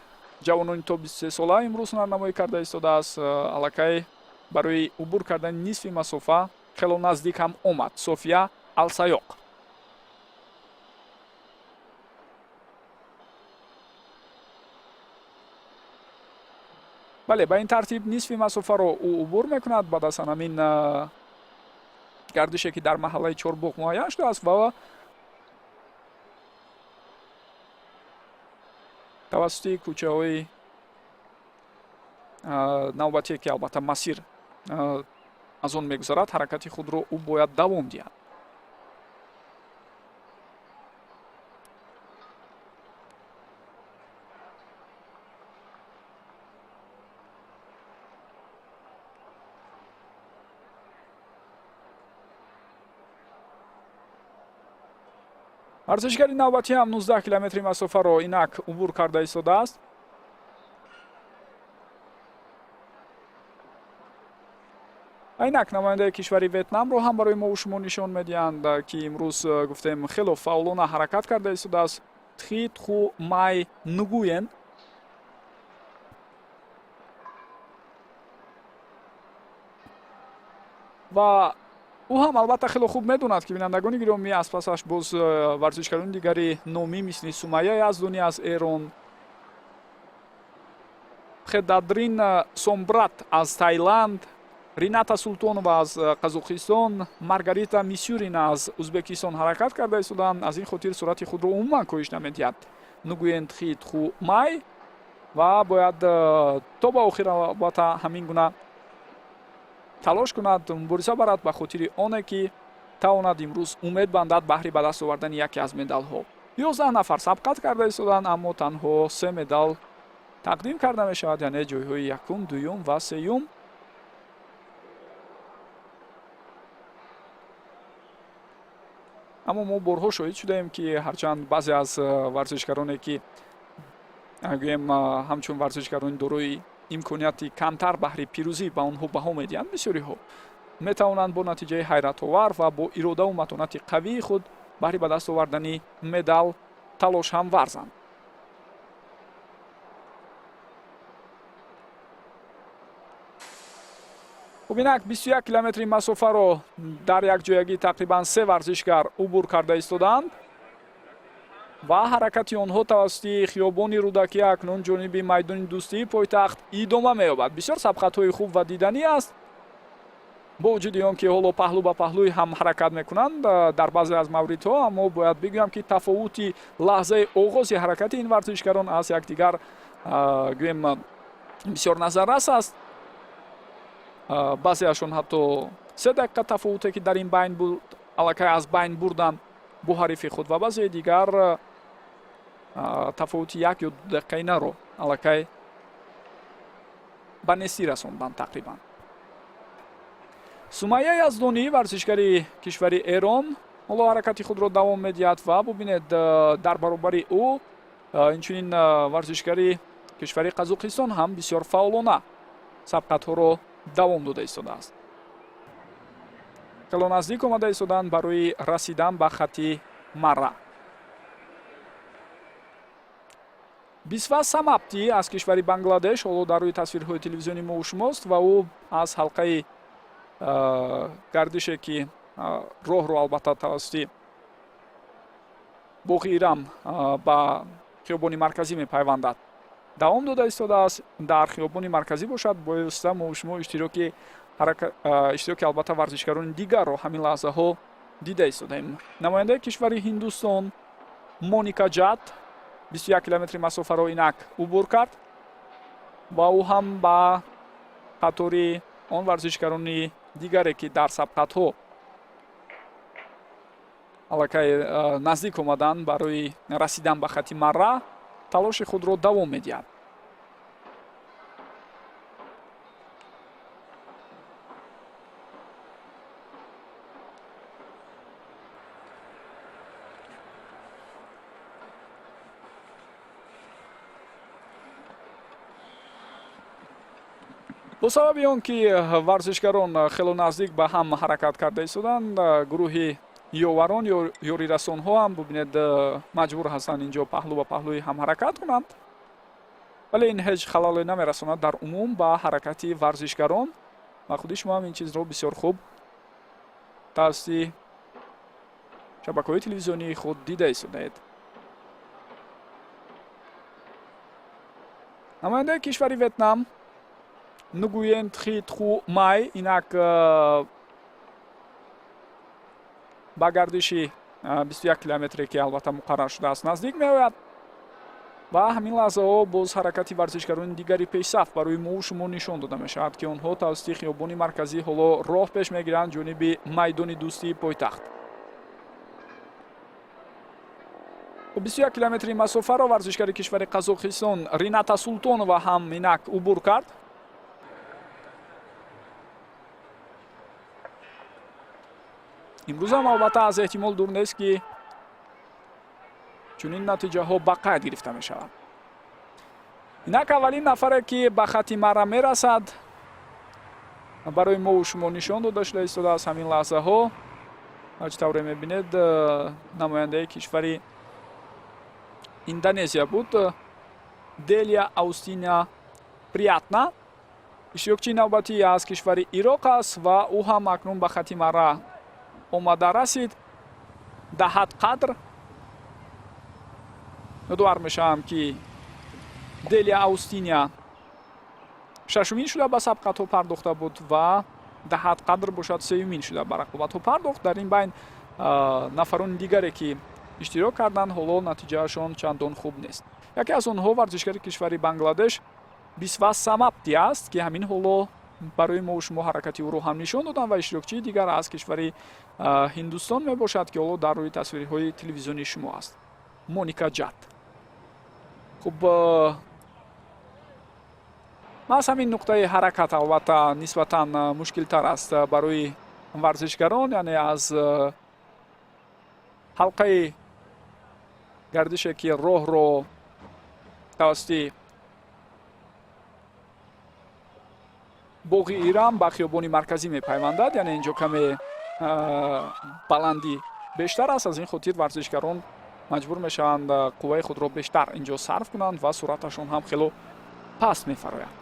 ҷавонони то 23 сола имрӯз ҳунарнамоӣ карда истодааст. Аллакай барои убур кардани нисфи масофа хело наздик ҳам омад, София Алсаёқ. Бале, ба ин тартиб нисфи масофаро ӯ убур мекунад баъд аз ҳамин гардише, ки дар маҳаллаи Чорбоғ муайян шудааст, ва тавассути кӯчаҳои навбатие, ки албатта масир аз он мегузарад, ҳаракати худро ӯ бояд давом диҳад. Варзишгари навбатӣ ҳам 19 километри масофаро инак убур карда истодааст. Инак намояндаи кишвари Ветнамро ҳам барои мо шумо нишон медиҳанд, ки имрӯз, гуфтем, хело фаъолона ҳаракат карда истодааст, Тхи Тху Май Нугуен. Ва Ӯ ҳам албатта хело хуб медонад, ки, бинандагони гиромӣ, аз пасаш боз варзишгарони дигари номӣ, мисли Сумайя Яздонӣ аз Эрон, Хедадрин Сомбрат аз Тайланд, Рината Султонова аз Қазоқистон, Маргарита Мисюрина аз Узбекистон ҳаракат карда истоданд. Аз ин хотир суръати худро умуман коҳиш намедиҳад Нугуен Тхи Тху Май ва бояд то ба охир албатта ҳамин гуна талош кунад, мубориза барад ба хотири оне ки тавонад имрӯз умед бандад баҳри ба даст овардани яке аз медалҳо. 11 нафар сабқат карда истоданд, аммо танҳо се медал тақдим карда мешавад, яъне ҷойҳои якум, дуюм ва сеюм. Аммо мо борҳо шоҳид шудаем, ки ҳарчанд баъзе аз варзишгароне ки, гӯем, ҳамчун варзишгарони дорои имконияти камтар баҳри пирӯзӣ ба онҳо баҳо медиҳанд, бисёриҳо метавонанд бо натиҷаи ҳайратовар ва бо иродаву матонати қавии худ баҳри ба даст овардани медал талош ҳам варзанд. Хуб, инак 21 километри масофаро дар якҷоягӣ тақрибан се варзишгар убур карда истодаанд ва ҳаракати онҳо тавассути хиёбони Рӯдакӣ акнун ҷониби майдони Дӯстии пойтахт идома меёбад. Бисёр сабқатҳои хуб ва диданӣ аст. Бо вуҷуди он ки ҳоло паҳлӯ ба паҳлӯи ҳам ҳаракат мекунанд дар баъзе аз мавридҳо, аммо бояд бигӯям, ки тафовути лаҳзаи оғози ҳаракати ин варзишгарон аз якдигар, гӯем, бисёр назаррас аст. Баъзеашон ҳатто 3 дақиқа тафовуте ки дар ин байн буд, аллакай аз байн бурданд бо ҳарифи худ ва баъзеи дигар тафовути 1 ё 2 дақиқаинаро аллакай ба нестӣ расонданд тақрибан. Сумайя Яздонӣ, варзишгари кишвари Эрон, ҳоло ҳаракати худро давом медиҳад ва бубинед, дар баробари ӯ инчунин варзишгари кишвари Қазоқистон ҳам бисёр фаъолона сабқатҳоро давом дода истодааст. Хело наздик омада истоданд барои расидан ба хати марра. Бисва Самапти аз кишвари Бангладеш ҳоло дар рӯи тасвирҳои телевизиони мо шумост ва ӯ аз ҳалқаи гардише, ки роҳро албатта тавассути боғи Ирам ба хиёбони марказӣ мепайвандад, давом дода истодааст. Дар хиёбони марказӣ бошад, боиста мо шумо иштироки албатта варзишгарони дигарро ҳамин лаҳзаҳо дида истодаем. Намояндаи кишвари Ҳиндустон Моника Ҷат 21 километри масофаро инак убур кард ва ӯ ҳам ба қатори он варзишгарони дигаре, ки дар сабқатҳо аллакай наздик омаданд барои расидан ба хати марра, талоши худро давом медиҳад. Бо сабаби он ки варзишгарон хело наздик ба ҳам ҳаракат карда истоданд, гурӯҳи ёварон ё ёрирасонҳо ҳам, бубинед, маҷбур ҳастанд инҷо паҳлӯ ба паҳлӯи ҳам ҳаракат кунанд, вале ин ҳеҷ халале намерасонад дар умум ба ҳаракати варзишгарон ва худи шумо ҳам ин чизро бисёр хуб тавассути шабакаҳои телевизионии худ дида истодаед. Намояндаи кишвари Ветнам Нугуен Тхи Тху Май инак ба гардиши 21 километре, ки албатта муқаррар шудааст, наздик меояд ва ҳамин лаҳзаҳо боз ҳаракати варзишгарони дигари пешсаф барои мову шумо нишон дода мешавад, ки онҳо тавассути хиёбони марказӣ ҳоло роҳ пеш мегиранд ҷониби майдони Дӯстии пойтахт. 21 километри масофаро варзишгари кишвари Қазоқистон Рината Султонова ҳам инак убур кард. Имрӯзам албатта аз эҳтимол дур нест, ки чунин натиҷаҳо ба қайд гирифта мешавад. Инак аввалин нафаре, ки ба хати марра мерасад, барои мову шумо нишон дода шуда истодааст ҳамин лаҳзаҳо. Чӣ тавре мебинед, намояндаи кишвари Индонезия буд, Делия Аустина Приятна. Иштирокчии навбатӣ аз кишвари Ироқ аст ва ӯ ҳам акнун ба хати марра Омада расид Даҳат Қадр. Ёдовар мешавам, ки Делия Аустиния шашумин шуда ба сабқатҳо пардохта буд ва Даҳат Қадр бошад, сеюмин шуда ба рақобатҳо пардохт. Дар ин байн нафарони дигаре, ки иштирок карданд, ҳоло натиҷаашон чандон хуб нест. Яке аз онҳо варзишгари кишвари Бангладеш Бисвас Самапти аст, ки ҳамин ҳоло барои мо шумо ҳаракати ӯро ҳам нишон доданд, ва иштирокчии дигар аз кишвари Ҳиндустон мебошад, ки ҳоло дар рӯи тасвирҳои телевизионии шумо аст, Моника Ҷат. Хуб, маҳз ҳамин нуқтаи ҳаракат албатта нисбатан мушкилтар аст барои варзишгарон, яъне аз ҳалқаи гардише, ки роҳро тавассути боғи Ирам ба хиёбони марказӣ мепайвандад, яъне инҷо каме баландӣ бештар аст. Аз ин хотир варзишгарон маҷбур мешаванд қувваи худро бештар инҷо сарф кунанд ва суръаташон ҳам хело паст мефарояд.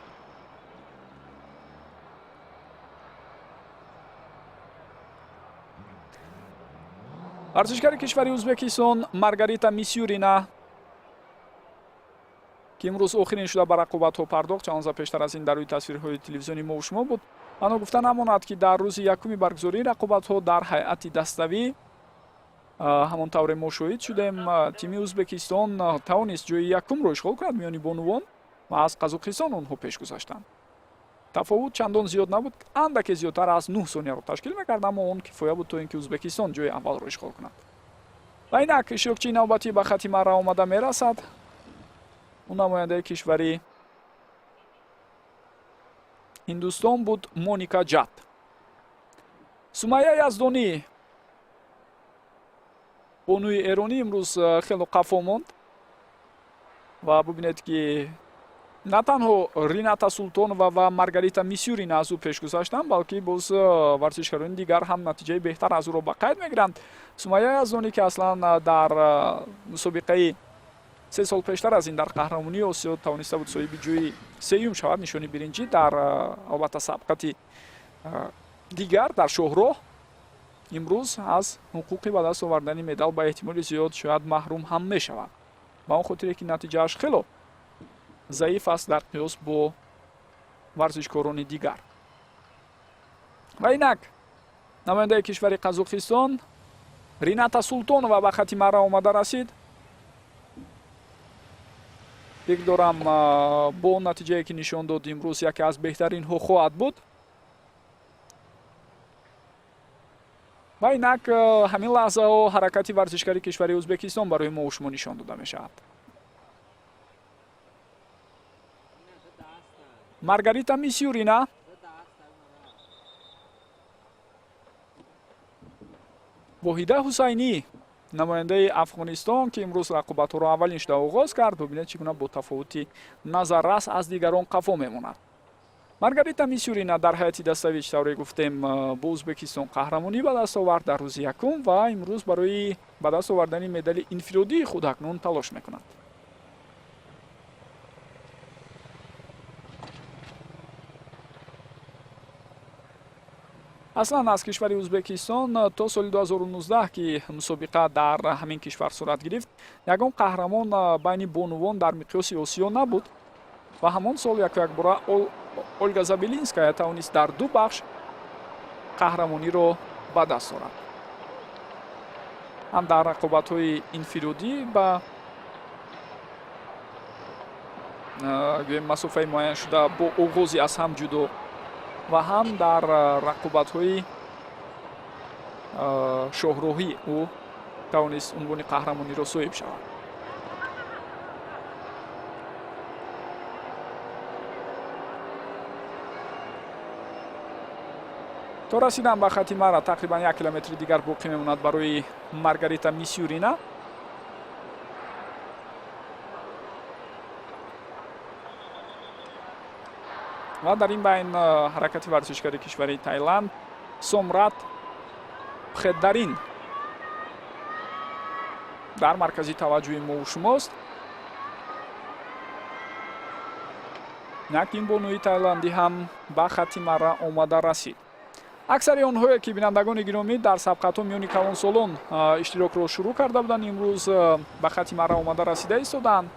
Варзишгари кишвари Ӯзбекистон Маргарита Мисюрина, ки имрӯз охирин шуда ба рақобатҳо пардохт, чанд лаҳза пештар аз ин дар рӯи тасвирҳои телевизиони мо шумо буд. Ано гуфта намонад, ки дар рӯзи якуми баргузории рақобатҳо дар ҳайати даставӣ, ҳамон тавре мо шоҳид шудем, тими Ӯзбекистон тавонист ҷои якумро ишғол кунад миёни бонувон ва аз Қазоқистон онҳо пеш гузаштанд. Тафовут чандон зиёд набуд, андаке зиёдтар аз 9 сонияро ташкил мекард, аммо он кифоя буд, то ин ки Ӯзбекистон ҷои аввалро ишғол кунад. Ва инак иштирокчии навбатӣ ба хати марра омада мерасад. Ӯ намояндаи кишвари Ҳиндустон буд, Моника Ҷат. Сумайя Яздонӣ, бонуи эронӣ, имрӯз хело қафо монд ва бубинед, ки на танҳо Рината Султонова ва Маргарита Мисюрина аз ӯ пеш гузаштанд, балки боз варзишгарони дигар ҳам натиҷаи беҳтар аз ӯро ба қайд мегиранд. Сумайя Яздонӣ, ки аслан дар мусобиқаи 3 сол пештар аз ин дар қаҳрамонии Осиё тавониста буд соҳиби ҷои сеюм шавад, нишони биринҷӣ дар албатта сабқати дигар дар шоҳроҳ, имрӯз аз ҳуқуқи ба даст овардани медал ба эҳтимоли зиёд шояд маҳрум ҳам мешавад, ба он хотире ки натиҷааш хело заиф аст дар қиёс бо варзишкорони дигар. Ва инак намояндаи кишвари Қазоқистон Рината Султонова ба хати марра омада расид. Фикр дорам, бо он натиҷае, ки нишон дод, имрӯз яке аз беҳтаринҳо хоҳад буд. Ва инак ҳамин лаҳзаҳо ҳаракати варзишгари кишвари Ӯзбекистон барои мо шумо нишон дода мешавад, Маргарита Мисюрина. Воҳида Ҳусайнӣ, намояндаи Афғонистон, ки имрӯз рақобатҳоро аввалин шуда оғоз кард, бубинед, чӣ гуна бо тафовути назаррас аз дигарон қафо мемонад. Маргарита Мисюрина дар ҳайати даставӣ, чӣ тавре гуфтем, бо Ӯзбекистон қаҳрамонӣ ба даст овард дар рӯзи якум ва имрӯз барои ба даст овардани медали инфиродии худ акнун талош мекунад. Аслан аз кишвари Ӯзбекистон то соли 2019, ки мусобиқа дар ҳамин кишвар сурат гирифт, ягон қаҳрамон байни бонувон дар миқёси Осиё набуд ва ҳамон сол яку якбора Ольга Забелинская тавонист дар ду бахш қаҳрамониро ба даст орад, ҳам дар рақобатҳои инфиродӣ ба гӯем масофаи муайяншуда бо оғози аз ҳам ҷудо ва ҳам дар рақобатҳои шоҳроҳӣ ӯ тавонист унвони қаҳрамониро соҳиб шавад. То расидан ба хати мара тақрибан 1 километри дигар боқӣ мемонад барои Маргарита Мисюрина. Ва дар ин байн ҳаракати варзишгари кишвари Тайланд Сомрат Пхедарин дар маркази таваҷҷӯҳи мову шумост. Инак ин бонуи тайландӣ ҳам ба хати марра омада расид. Аксари онҳое, ки, бинандагони гиромӣ, дар сабқатҳо миёни калонсолон иштирокро шурӯъ карда буданд, имрӯз ба хати марра омада расида истоданд.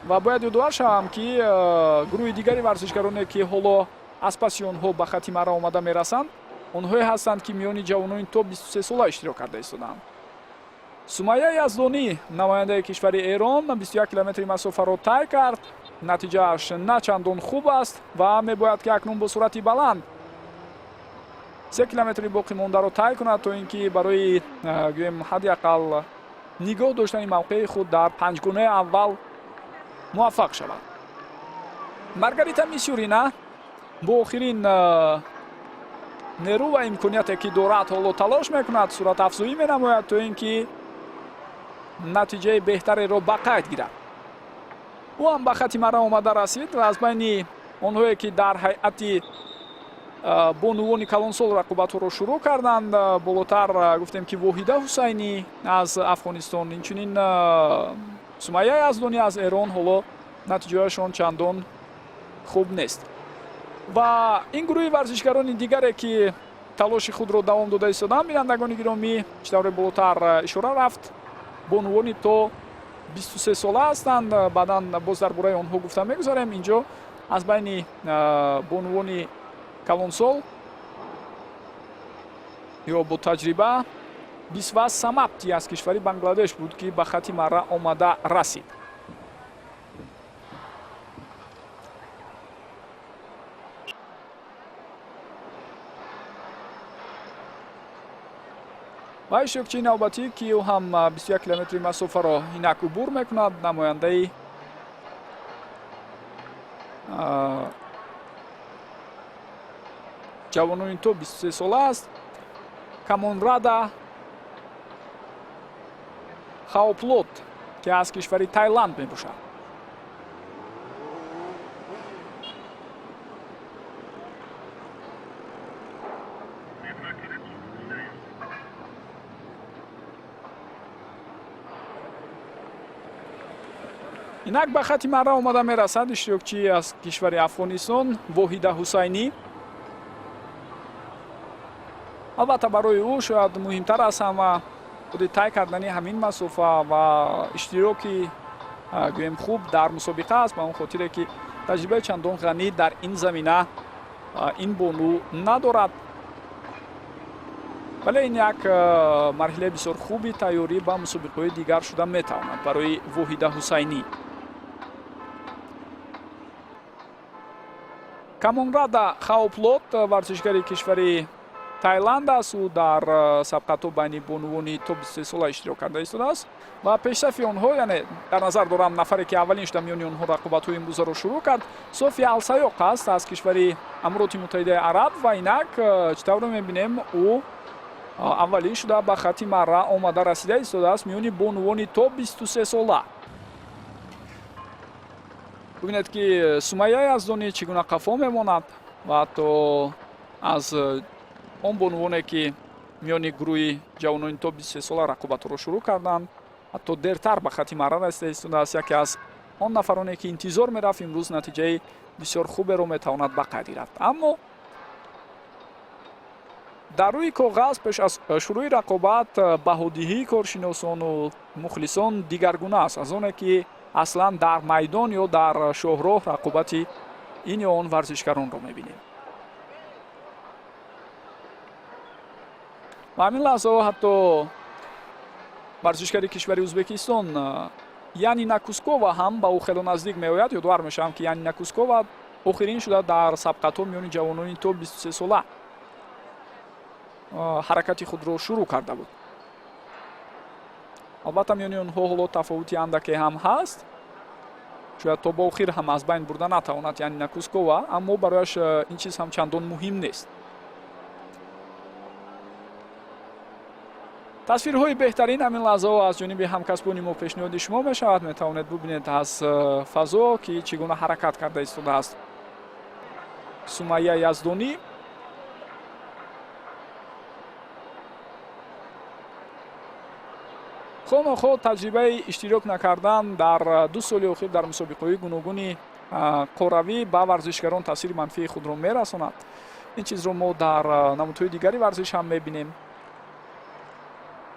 Ва бояд ёдовар шавам, ки гурӯҳи дигари варзишгароне, ки ҳоло аз паси онҳо ба хати марра омада мерасанд, онҳое ҳастанд, ки миёни ҷавонони то 23 сола иштирок карда истоданд. Сумайя Яздонӣ, намояндаи кишвари Эрон, 21 километри масофаро тай кард. Натиҷааш на чандон хуб аст ва мебояд, ки акнун бо суръати баланд 3 километри боқӣ мондаро тай кунад, то ин ки барои, гӯем, ҳадди ақал нигоҳ доштани мавқеи худ дар панҷгонаи аввал муваффақ шавад. Маргарита Мисюрина бо охирин нерӯ ва имконияте, ки дорад, ҳоло талош мекунад, суръатафзоӣ менамояд, то ин ки натиҷаи беҳтареро ба қайд гирад. Ӯ ҳам ба хати марра омада расид ва аз байни онҳое, ки дар ҳайати бонувони калонсол рақобатҳоро шурӯъ карданд, болотар гуфтем, ки Воҳида Ҳусайнӣ аз Афғонистон, инчунин Сумайя Яздонӣ аз Эрон, ҳоло натиҷаашон чандон хуб нест. Ва ин гурӯҳи варзишгарони дигаре, ки талоши худро давом дода истоданд, бинандагони гиромӣ, чӣ тавре болотар ишора рафт, бонувони то 23 сола ҳастанд. Баъдан боз дар бораи онҳо гуфта мегузарем. Инҷо аз байни бонувони калонсол ё бо таҷриба Бисвас Самапти аз кишвари Бангладеш буд, ки ба хати марра омада расид. Ва иштирокчии навбатӣ, ки ӯ ҳам 21 километри масофаро инак убур мекунад, намояндаи ҷавонони то 23 сола аст, Камонрада Хаоплот, ки аз кишвари Тайланд мебошад. Инак ба хати марра омада мерасад иштирокчии аз кишвари Афғонистон Воҳида Ҳусайнӣ. Албатта, барои ӯ шояд муҳимтар аз ҳама худи тай кардани ҳамин масофа ва иштироки, гӯем, хуб дар мусобиқа аст, ба он хотире ки таҷрибаи чандон ғанӣ дар ин замина ин бону надорад. Вале ин як марҳилаи бисёр хуби тайёрӣ ба мусобиқаҳои дигар шуда метавонад барои Воҳида Ҳусайнӣ. Камонрада Хаоплот варзишгари кишвари Тайланд аст. Ӯ дар сабқатҳо байни бонувони то 23 сола иштирок карда истодааст ва пешсафи онҳо, яъне дар назар дорам нафаре, ки аввалин шуда миёни онҳо рақобатҳои имрӯзаро шурӯъ кард, София Алсаёқ аст аз кишвари Амироти Муттаҳидаи Араб. Ва инак, чӣ тавре мебинем, ӯ аввалин шуда ба хати марра омада расида истодааст миёни бонувони то 23 сола. Бубинед, ки Сумайя Яздонӣ чӣ гуна қафо мемонад ва ҳатто аз он бонувоне, ки миёни гурӯҳи ҷавонони то 23 сола рақобатҳоро шурӯъ карданд, ҳатто дертар ба хати марра расида истодааст. Яке аз он нафароне, ки интизор мерафт, имрӯз натиҷаи бисёр хуберо метавонад ба қайд гирад. Аммо дар рӯи коғаз пеш аз шурӯъи рақобат баҳодиҳии коршиносону мухлисон дигаргуна аст аз оне, ки аслан дар майдон ё дар шоҳроҳ рақобати ин ё он варзишгаронро мебинем. Ва ҳамин лаҳзаҳо ҳатто варзишгари кишвари Ӯзбекистон Янина Кускова ҳам ба ӯ хело наздик меояд. Ёдовар мешавам, ки Янина Кускова охирин шуда дар сабқатҳо миёни ҷавонони то 23 сола ҳаракати худро шурӯъ карда буд. Албатта, миёни онҳо ҳоло тафовути андаке ҳам ҳаст. Шояд то ба охир ҳам аз байн бурда натавонад Янина Кускова, аммо барояш ин чиз ҳам чандон муҳим нест. Тасвирҳои беҳтарин ҳамин лаҳзаҳо аз ҷониби ҳамкасбони мо пешниҳоди шумо мешавад. Метавонед бубинед аз фазо, ки чӣ гуна ҳаракат карда истодааст Сумайя Яздонӣ. Хонохо таҷрибаи иштирок накардан дар 2 соли охир дар мусобиқаҳои гуногуни қорравӣ ба варзишгарон таъсири манфии худро мерасонад. Ин чизро мо дар намудҳои дигари варзиш ҳам мебинем.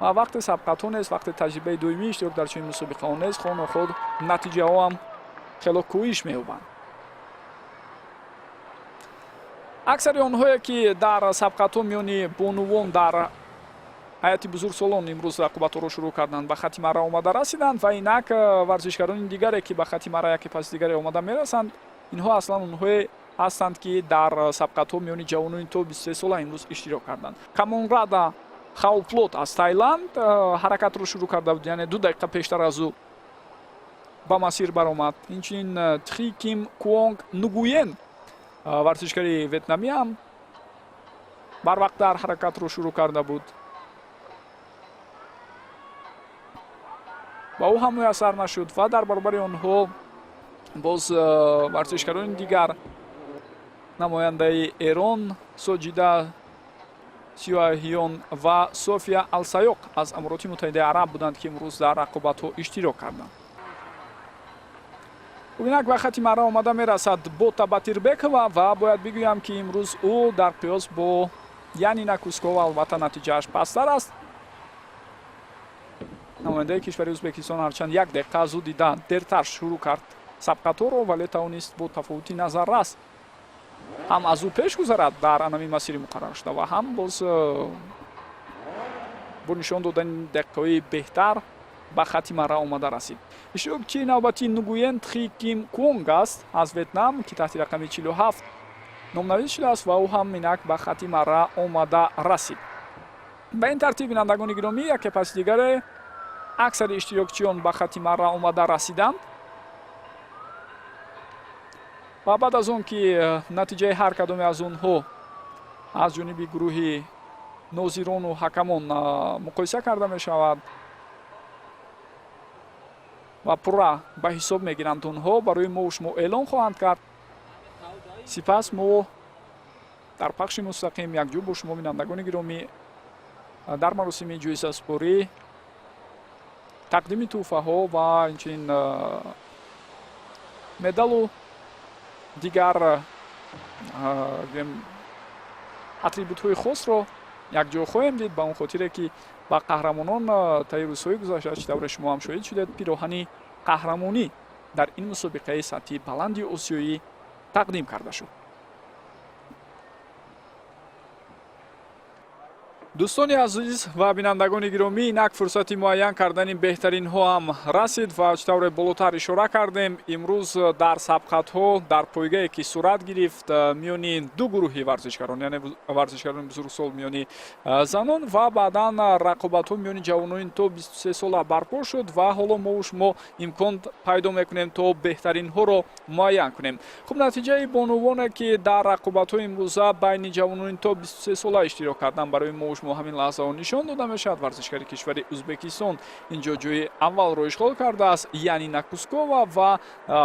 Ва вақте сабқатҳо нест, вақте таҷрибаи доимии иштирок дар чунин мусобиқаҳо нест, хоноход натиҷаҳо ҳам хело кӯҳиш меёбанд. Аксари онҳое, ки дар сабқатҳо миёни бонувон дар ҳайати бузургсолон имрӯз рақобатҳоро шурӯъ карданд, ба хати мара омада расиданд ва инак варзишгарони дигаре, ки ба хати мара яке паси дигаре омада мерасанд, инҳо аслан онҳое ҳастанд, ки дар сабқатҳо миёни ҷавонони то 23 сола имрӯз иштирок карданд. Камонрада Хауплот аз Тайланд ҳаракатро шурӯъ карда буд, яъне 2 дақиқа пештар аз ӯ ба масир баромад. Инчунин Тхи Ким Куонг Нугуен, варзишгари ветнамӣ, ҳам барвақттар ҳаракатро шурӯъ карда буд. Ба ӯ ҳам муяссар нашуд ва дар баробари онҳо боз варзишгарони дигар, намояндаи Эрон Соҷида Сиёҳиён ва София Алсаёқ аз Амороти Муттаҳидаи Араб буданд, ки имрӯз дар рақобатҳо иштирок карданд. Инак ба хати мара омада мерасад Бота Батирбекова ва бояд бигӯям, ки имрӯз ӯ дар қиёс бо Янина Кускова албатта натиҷааш пасттар аст. Намояндаи кишвари Ӯзбекистон ҳарчанд 1 дақиқа аз ӯ дида дертар шурӯъ кард сабқатҳоро, вале тавонист бо тафовути назаррас ҳам аз ӯ пеш гузарад дар анами масири муқарраршуда ва ҳам боз бо нишон додани дақиқаҳои беҳтар ба хати мара омада расид. Иштирокчии навбатии Нугуен Тхи Ким Куонг аст аз Ветнам, ки таҳти рақами 47 номнавис шудааст ва ӯ ҳам инак ба хати мара омада расид. Ба ин тартиб, бинандагони гиромӣ, яке паси дигаре аксари иштирокчиён ба хати мара омада расиданд ва баъд аз он ки натиҷаи ҳар кадоме аз онҳо аз ҷониби гурӯҳи нозирону ҳакамон муқоиса карда мешавад ва пурра ба ҳисоб мегиранд, онҳо барои мо шумо эълон хоҳанд кард. Сипас мо дар пахши мустақим якҷо бо шумо, бинандагони гиромӣ, дар маросими ҷоизаспорӣ, тақдими тӯҳфаҳо ва инчунин медалу дигар атрибутҳои хосро якҷо хоҳем дид, ба он хотире ки ба қаҳрамонон таи рӯзҳои гузашта, чӣ тавре шумо ҳам шоҳид шудед, пироҳани қаҳрамонӣ дар ин мусобиқаи сатҳи баланди осиёӣ тақдим карда шуд. Дӯстони азиз ва бинандагони гиромӣ, инак фурсати муайян кардани беҳтаринҳо ҳам расид ва чӣ тавре болотар ишора кардем, имрӯз дар сабқатҳо дар пойгае ки сурат гирифт миёни ду гурӯҳи варзишгарон, яъне варзишгарони бузургсол миёни занон ва баъдан рақобатҳо миёни ҷавонони то 23 сола барпо шуд ва ҳоло мо шумо имкон пайдо мекунем то беҳтаринҳоро муайян кунем. Хуб, натиҷаи бонувоне, ки дар рақобатҳои имрӯза байни ҷавонони то 23 сола иштирок карданд, барои мо шумо ҳамин лаҳзаҳо нишон дода мешавад. Варзишгари кишвари Ӯзбекистон инҷо ҷои аввалро ишғол кардааст, Янина Кускова, ва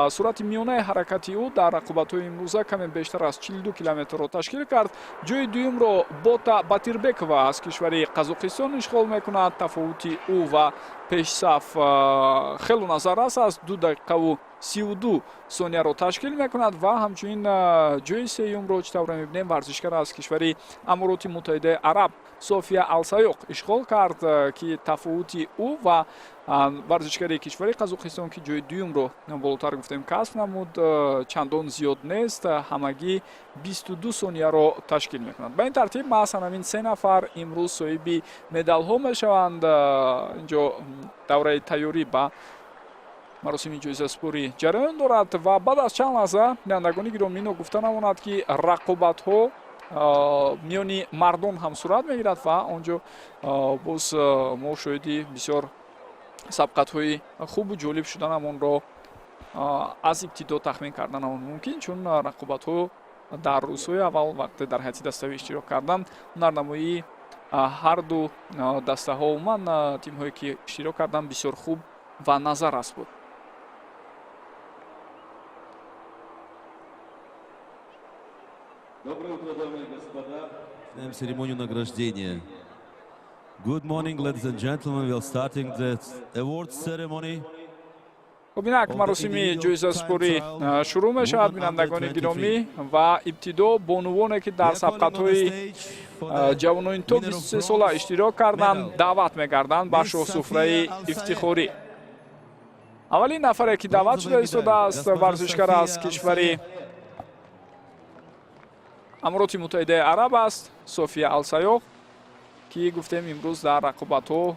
суръати миёнаи ҳаракати ӯ дар рақобатҳои имрӯза каме бештар аз 42 километрро ташкил кард. Ҷои дуюмро Бота Батирбекова аз кишвари Қазоқистон ишғол мекунад. Тафовути ӯ ва пешсаф хело назаррас аст, 2 дақиқаву 32 сонияро ташкил мекунад ва ҳамчунин ҷои сеюмро, чӣ тавре мебинем, варзишгар аз кишвари Амороти Муттаҳидаи Араб София Алсаёқ ишғол кард, ки тафовути ӯ ва варзишгари кишвари Қазоқистон, ки ҷои дуюмро болотар гуфтем касб намуд, чандон зиёд нест, ҳамагӣ 22 сонияро ташкил мекунад. Ба ин тартиб маҳз ҳамин се нафар имрӯз соҳиби медалҳо мешаванд. Инҷо давраи тайёрӣ ба маросими ҷоизаспорӣ ҷараён дорад ва баъд аз чанд лаҳза, бинандагони гиромӣ, ногуфта намонад, ки рақобатҳо миёни мардон ҳам сурат мегирад ва он ҷо боз мо шоҳиди бисёр сабқатҳои хубу ҷолиб шуданамонро аз ибтидо тахмин карданамон мумкин, чун рақобатҳо дар рӯзҳои аввал, вақте дар ҳайати даставӣ иштирок карданд, ҳунарнамоии ҳарду дастаҳо, умуман тимҳое ки иштирок карданд, бисёр хуб ва назаррас буд. Доброе утро, дамы и господа. Начинаем церемонию награждения. Good morning, ladies and gentlemen. We are starting the award ceremony. Хуб, инак маросими ҷоизасупорӣ шурӯъ мешавад, бинандагони гиромӣ, ва ибтидо бонувоне, ки дар сабқатҳои ҷавонони то 23 сола иштирок карданд, даъват мегарданд ба шоҳсуфраи ифтихорӣ. Аввалин нафаре, ки даъват шуда истодааст, варзишгар аз кишвари Амороти Муттаҳидаи Араб аст, София Алсаёқ, ки гуфтем, имрӯз дар рақобатҳо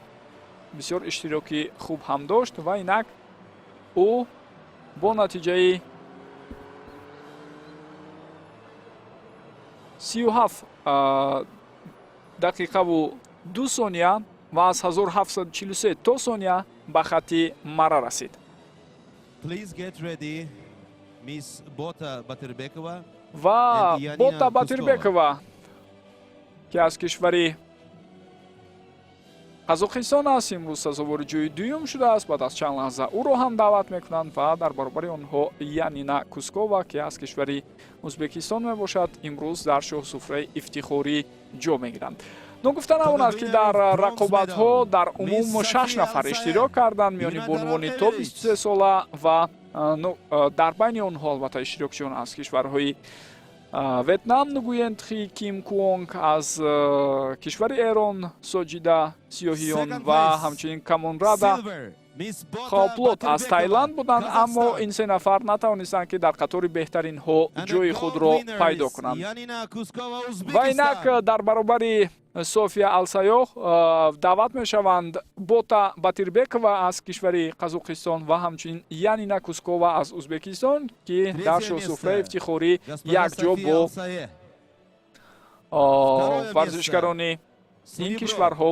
бисёр иштироки хуб ҳам дошт ва инак ӯ бо натиҷаи 37 дақиқаву 2 сония ва аз 1743 то сония ба хатти мара расид. Please get ready, Miss Bota Batyrbekova. Ва Бота Батирбекова, ки аз кишвари Қазоқистон аст, имрӯз сазовори ҷои дуюм шудааст. Баъд аз чанд лаҳза ӯро ҳам даъват мекунанд ва дар баробари онҳо Янина Кускова, ки аз кишвари Ӯзбекистон мебошад, имрӯз дар шоҳсуфраи ифтихорӣ ҷо мегиранд. Ногуфта намонад, ки дар рақобатҳо дар умум шаш нафар иштирок карданд миёни бонувони то 23 сола ва дар байни онҳо албатта иштирокчиён аз кишварҳои Ветнам, Нгуен Тхи Ким Куонг, аз кишвари Эрон, Соҷида Сиёҳиён ва ҳамчунин Камонрада Хоплот аз Тайланд буданд, аммо ин се нафар натавонистанд, ки дар қатори беҳтаринҳо ҷои худро пайдо кунанд. Ва инак дар баробари София Алсаёх даъват мешаванд Бота Батирбекова аз кишвари Қазоқистон ва ҳамчунин Янина Кускова аз Ӯзбекистон, ки дар шоҳсуфраи ифтихорӣ якҷо бо варзишгарони ин кишварҳо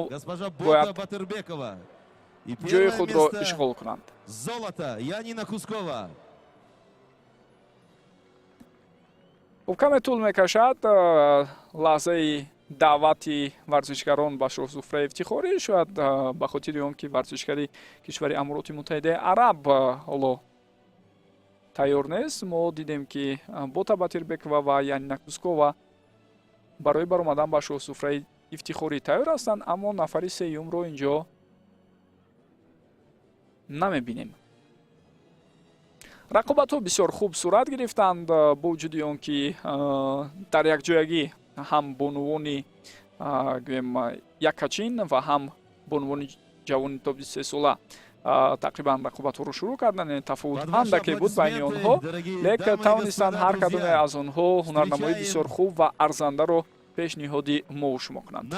бояд ҷои худро ишғол кунанд. Золото, Янина Кускова. Хуб, каме тӯл мекашад лаҳзаи даъвати варзишгарон ба шоҳсуфраи ифтихорӣ, шояд ба хотири он ки варзишгари кишвари Амороти Муттаҳидаи Араб ҳоло тайёр нест. Мо дидем, ки Бота Батирбекова ва Янина Кускова барои баромадан ба шоҳсуфраи ифтихорӣ тайёр ҳастанд, аммо нафари сеюмро инҷо намебинем. Рақобатҳо бисёр хуб сурат гирифтанд, бо вуҷуди он ки дар якҷоягӣ ҳам бонувони, гӯем, яккачин ва ҳам бонувони ҷавони то 23 сола тақрибан рақобатҳоро шурӯъ карданд, яъне тафовут андаке буд байни онҳо, лек тавонистанд ҳар кадоме аз онҳо ҳунарнамоии бисёр хуб ва арзандаро пешниҳоди мову шумо кунанд.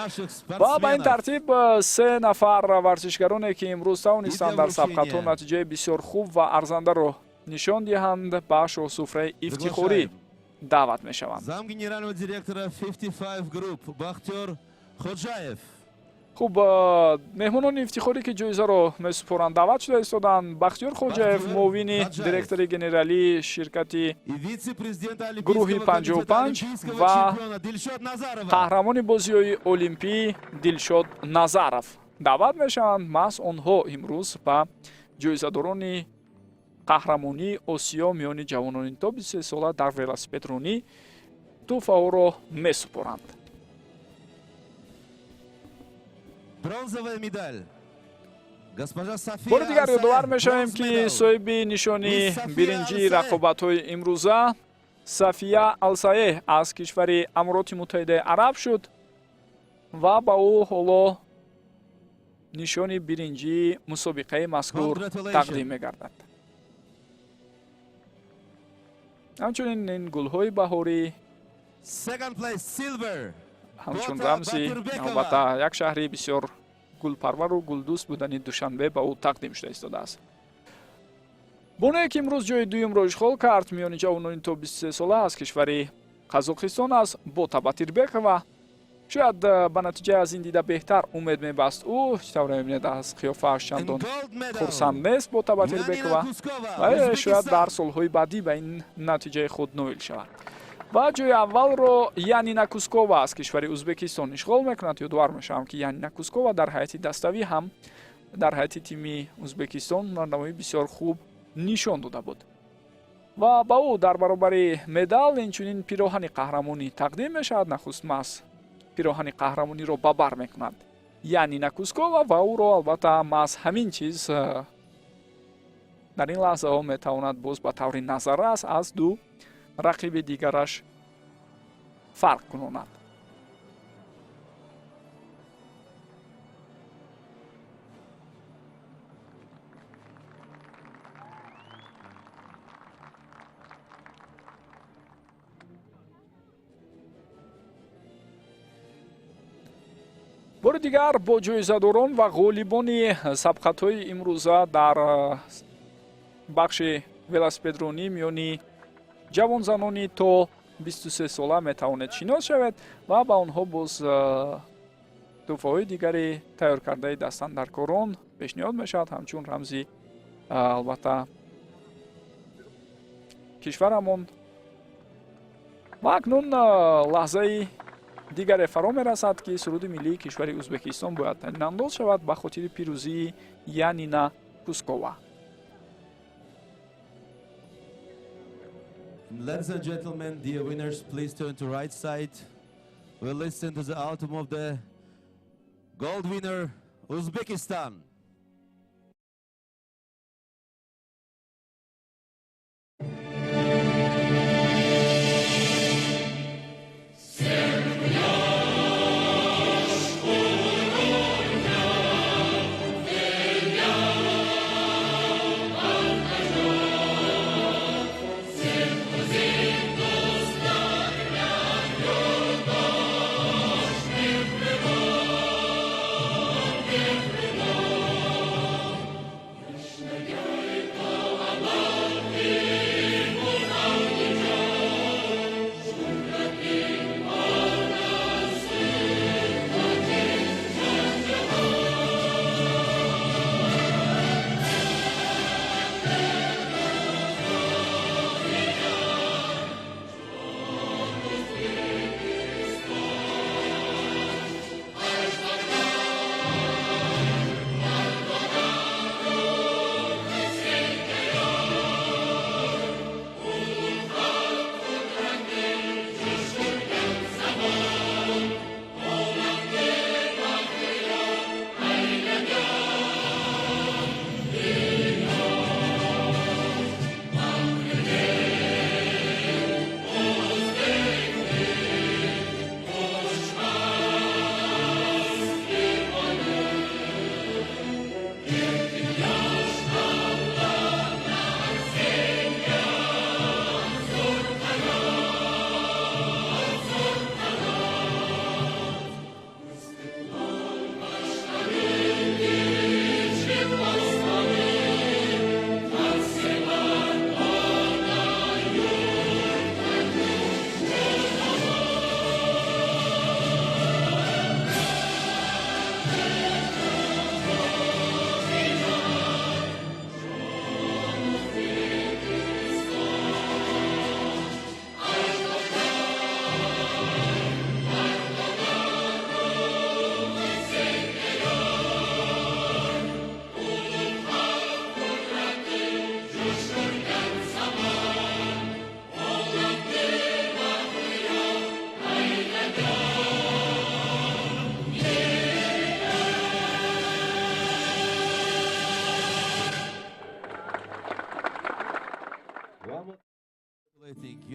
Ва ба ин тартиб се нафар варзишгароне, ки имрӯз тавонистанд дар сабқатҳо натиҷаи бисёр хуб ва арзандаро нишон диҳанд, ба шоҳсуфраи ифтихорӣ даъват мешаванд. Зам генерального директора 55 Group Бахтиёр Ходжаев. Хуб, меҳмонони ифтихорӣ, ки ҷоизаро месупоранд, даъват шуда истоданд: Бахтиёр Хоҷаев, муовини директори генералии ширкати гурӯҳи 55, ва қаҳрамони бозиҳои олимпӣ Дилшод Назаров даъват мешаванд. Маҳз онҳо имрӯз ба ҷоизадорони қаҳрамонии Осиё миёни ҷавонони то 23 сола дар велосипедронӣ тӯҳфаҳоро месупоранд. Бронзовая медаль. Госпожа София Бори дигар ёдовар Алсаев, мешавем, bronze ки medal. соҳиби нишони биринҷии рақобатҳои имрӯза Сафия Алсаеҳ аз кишвари Амороти Муттаҳидаи Араб шуд ва ба ӯ ҳоло нишони биринҷии мусобиқаи мазкур Congratulations. тақдим мегардад. Ҳамчунин ин гулҳои баҳорӣ Second place, silver. ҳамчун Бота рамзи Батирбекова. албатта як шаҳри бисёр гулпарвару гулдӯст будани Душанбе ба ӯ тақдим шуда истодааст. Бонуе, ки имрӯз ҷои дуюмро ишғол кард миёни ҷавонони то 23 сола, аз кишвари Қазоқистон аст, Бота Батирбекова. Шояд ба натиҷаи аз ин дида беҳтар умед мебаст ӯ. Чӣ тавре мебинед, аз қиёфааш чандон хурсанд нест Бота Батирбекова, вале шояд дар солҳои баъдӣ ба ин натиҷаи худ ноил шавад. Ва ҷои аввалро Янина Кускова аз кишвари Ӯзбекистон ишғол мекунад. Ёдовар мешавам, ки Янина Кускова дар ҳайати даставӣ ҳам дар ҳайати тими Ӯзбекистон ҳунарнамоии бисёр хуб нишон дода буд ва ба ӯ дар баробари медал инчунин пироҳани қаҳрамонӣ тақдим мешавад. Нахуст маҳз пироҳани қаҳрамониро ба бар мекунад Янина Кускова ва ӯро албатта маҳз ҳамин чиз. Дар ин лаҳзаҳо метавонад боз ба таври назаррас аз ду рақиби дигараш фарқ кунонад. Бори дигар бо ҷоизадорон ва ғолибони сабқатҳои имрӯза дар бахши велосипедронӣ миёни ҷавонзанони то 23 сола метавонед шинос шавед ва ба онҳо боз тӯҳфаҳои дигари тайёр кардаи дастандаркорон пешниҳод мешавад, ҳамчун рамзи албатта кишварамон. Ва акнун лаҳзаи дигаре фаро мерасад, ки суруди миллии кишвари Ӯзбекистон бояд танинандоз шавад ба хотири пирӯзии Янина Кускова. Ladies and gentlemen, dear winners, please turn to right side. We'll listen to the anthem of the gold winner, Uzbekistan.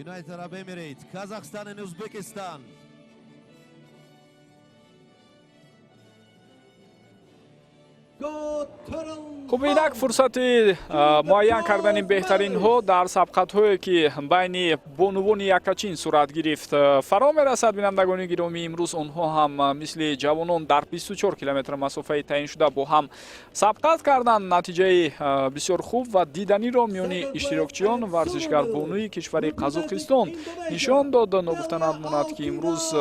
United Arab Emirates, Kazakhstan and Uzbekistan. Хуб, инак фурсати муайян кардани беҳтаринҳо дар сабқатҳое, ки байни бонувони якачин сурат гирифт, фаро мерасад. Бинандагони гиромӣ, имрӯз онҳо ҳам мисли ҷавонон дар 24 километр масофаи таъиншуда бо ҳам сабқат карданд. Натиҷаи бисёр хуб ва диданиро миёни иштирокчиён варзишгар бонуи кишвари Қазоқистон нишон дод. Ногуфта намонад, ки имрӯз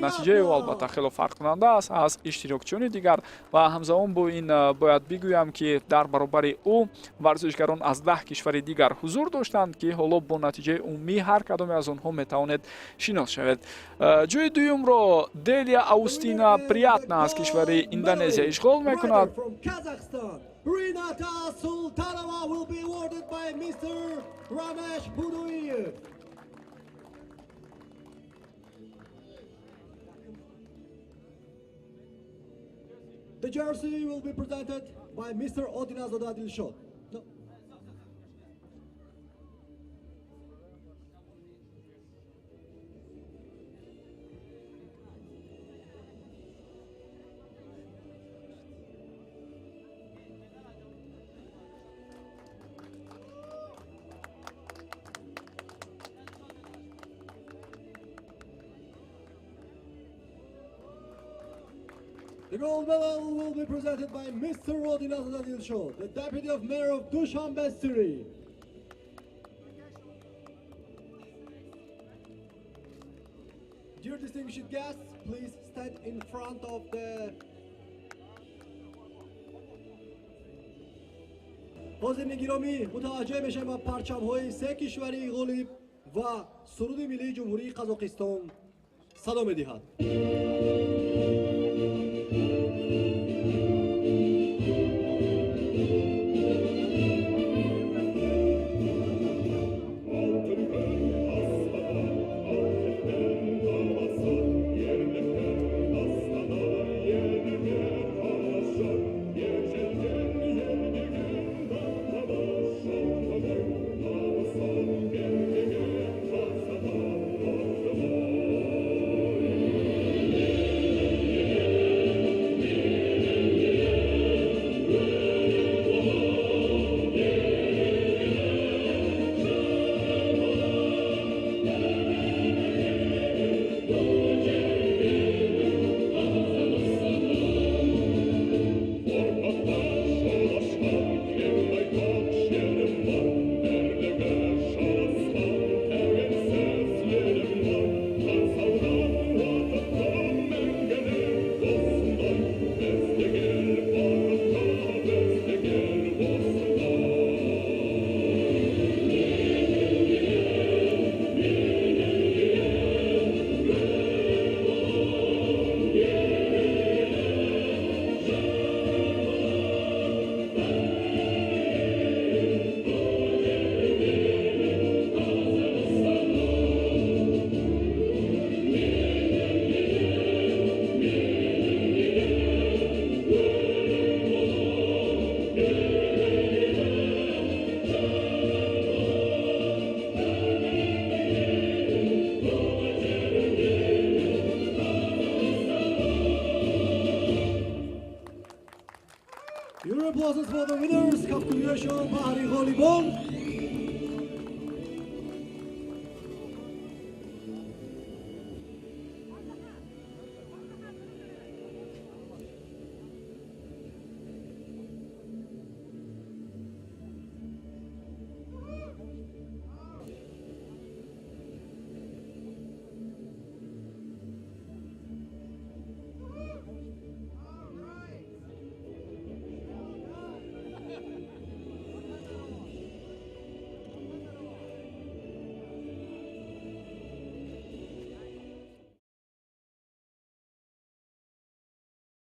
натиҷаи ӯ албатта хело фарқкунанда аст аз иштирокчиёни дигар. Ва ҳамзамон бо ин бояд бигӯям, ки дар баробари ӯ варзишгарон аз 10 кишвари дигар ҳузур доштанд, ки ҳоло бо натиҷаи умумии ҳар кадоме аз онҳо метавонед шинос шавед. Ҷои дуюмро Делия Аустина Приятна аз кишвари Индонезия ишғол мекунад. Renata Sultanova will be awarded by Mr. Ramesh Buduyev. The jersey will be presented by Mr. Odinazoda Dilshod. No. The gold medal will be presented by Mr. Odinazada Dilshod, the Deputy of Mayor of Dushanbe City. Dear distinguished guests, please stand in front of the ҳозирини гиромӣ, мутаваҷҷеҳ мешавем ба парчамҳои се кишвари ғолиб ва суруди миллии Ҷумҳурии Қазоқистон садо медиҳад. Your applauses for the winners. Кафкӯбиҳои шумо баҳри ғолибон.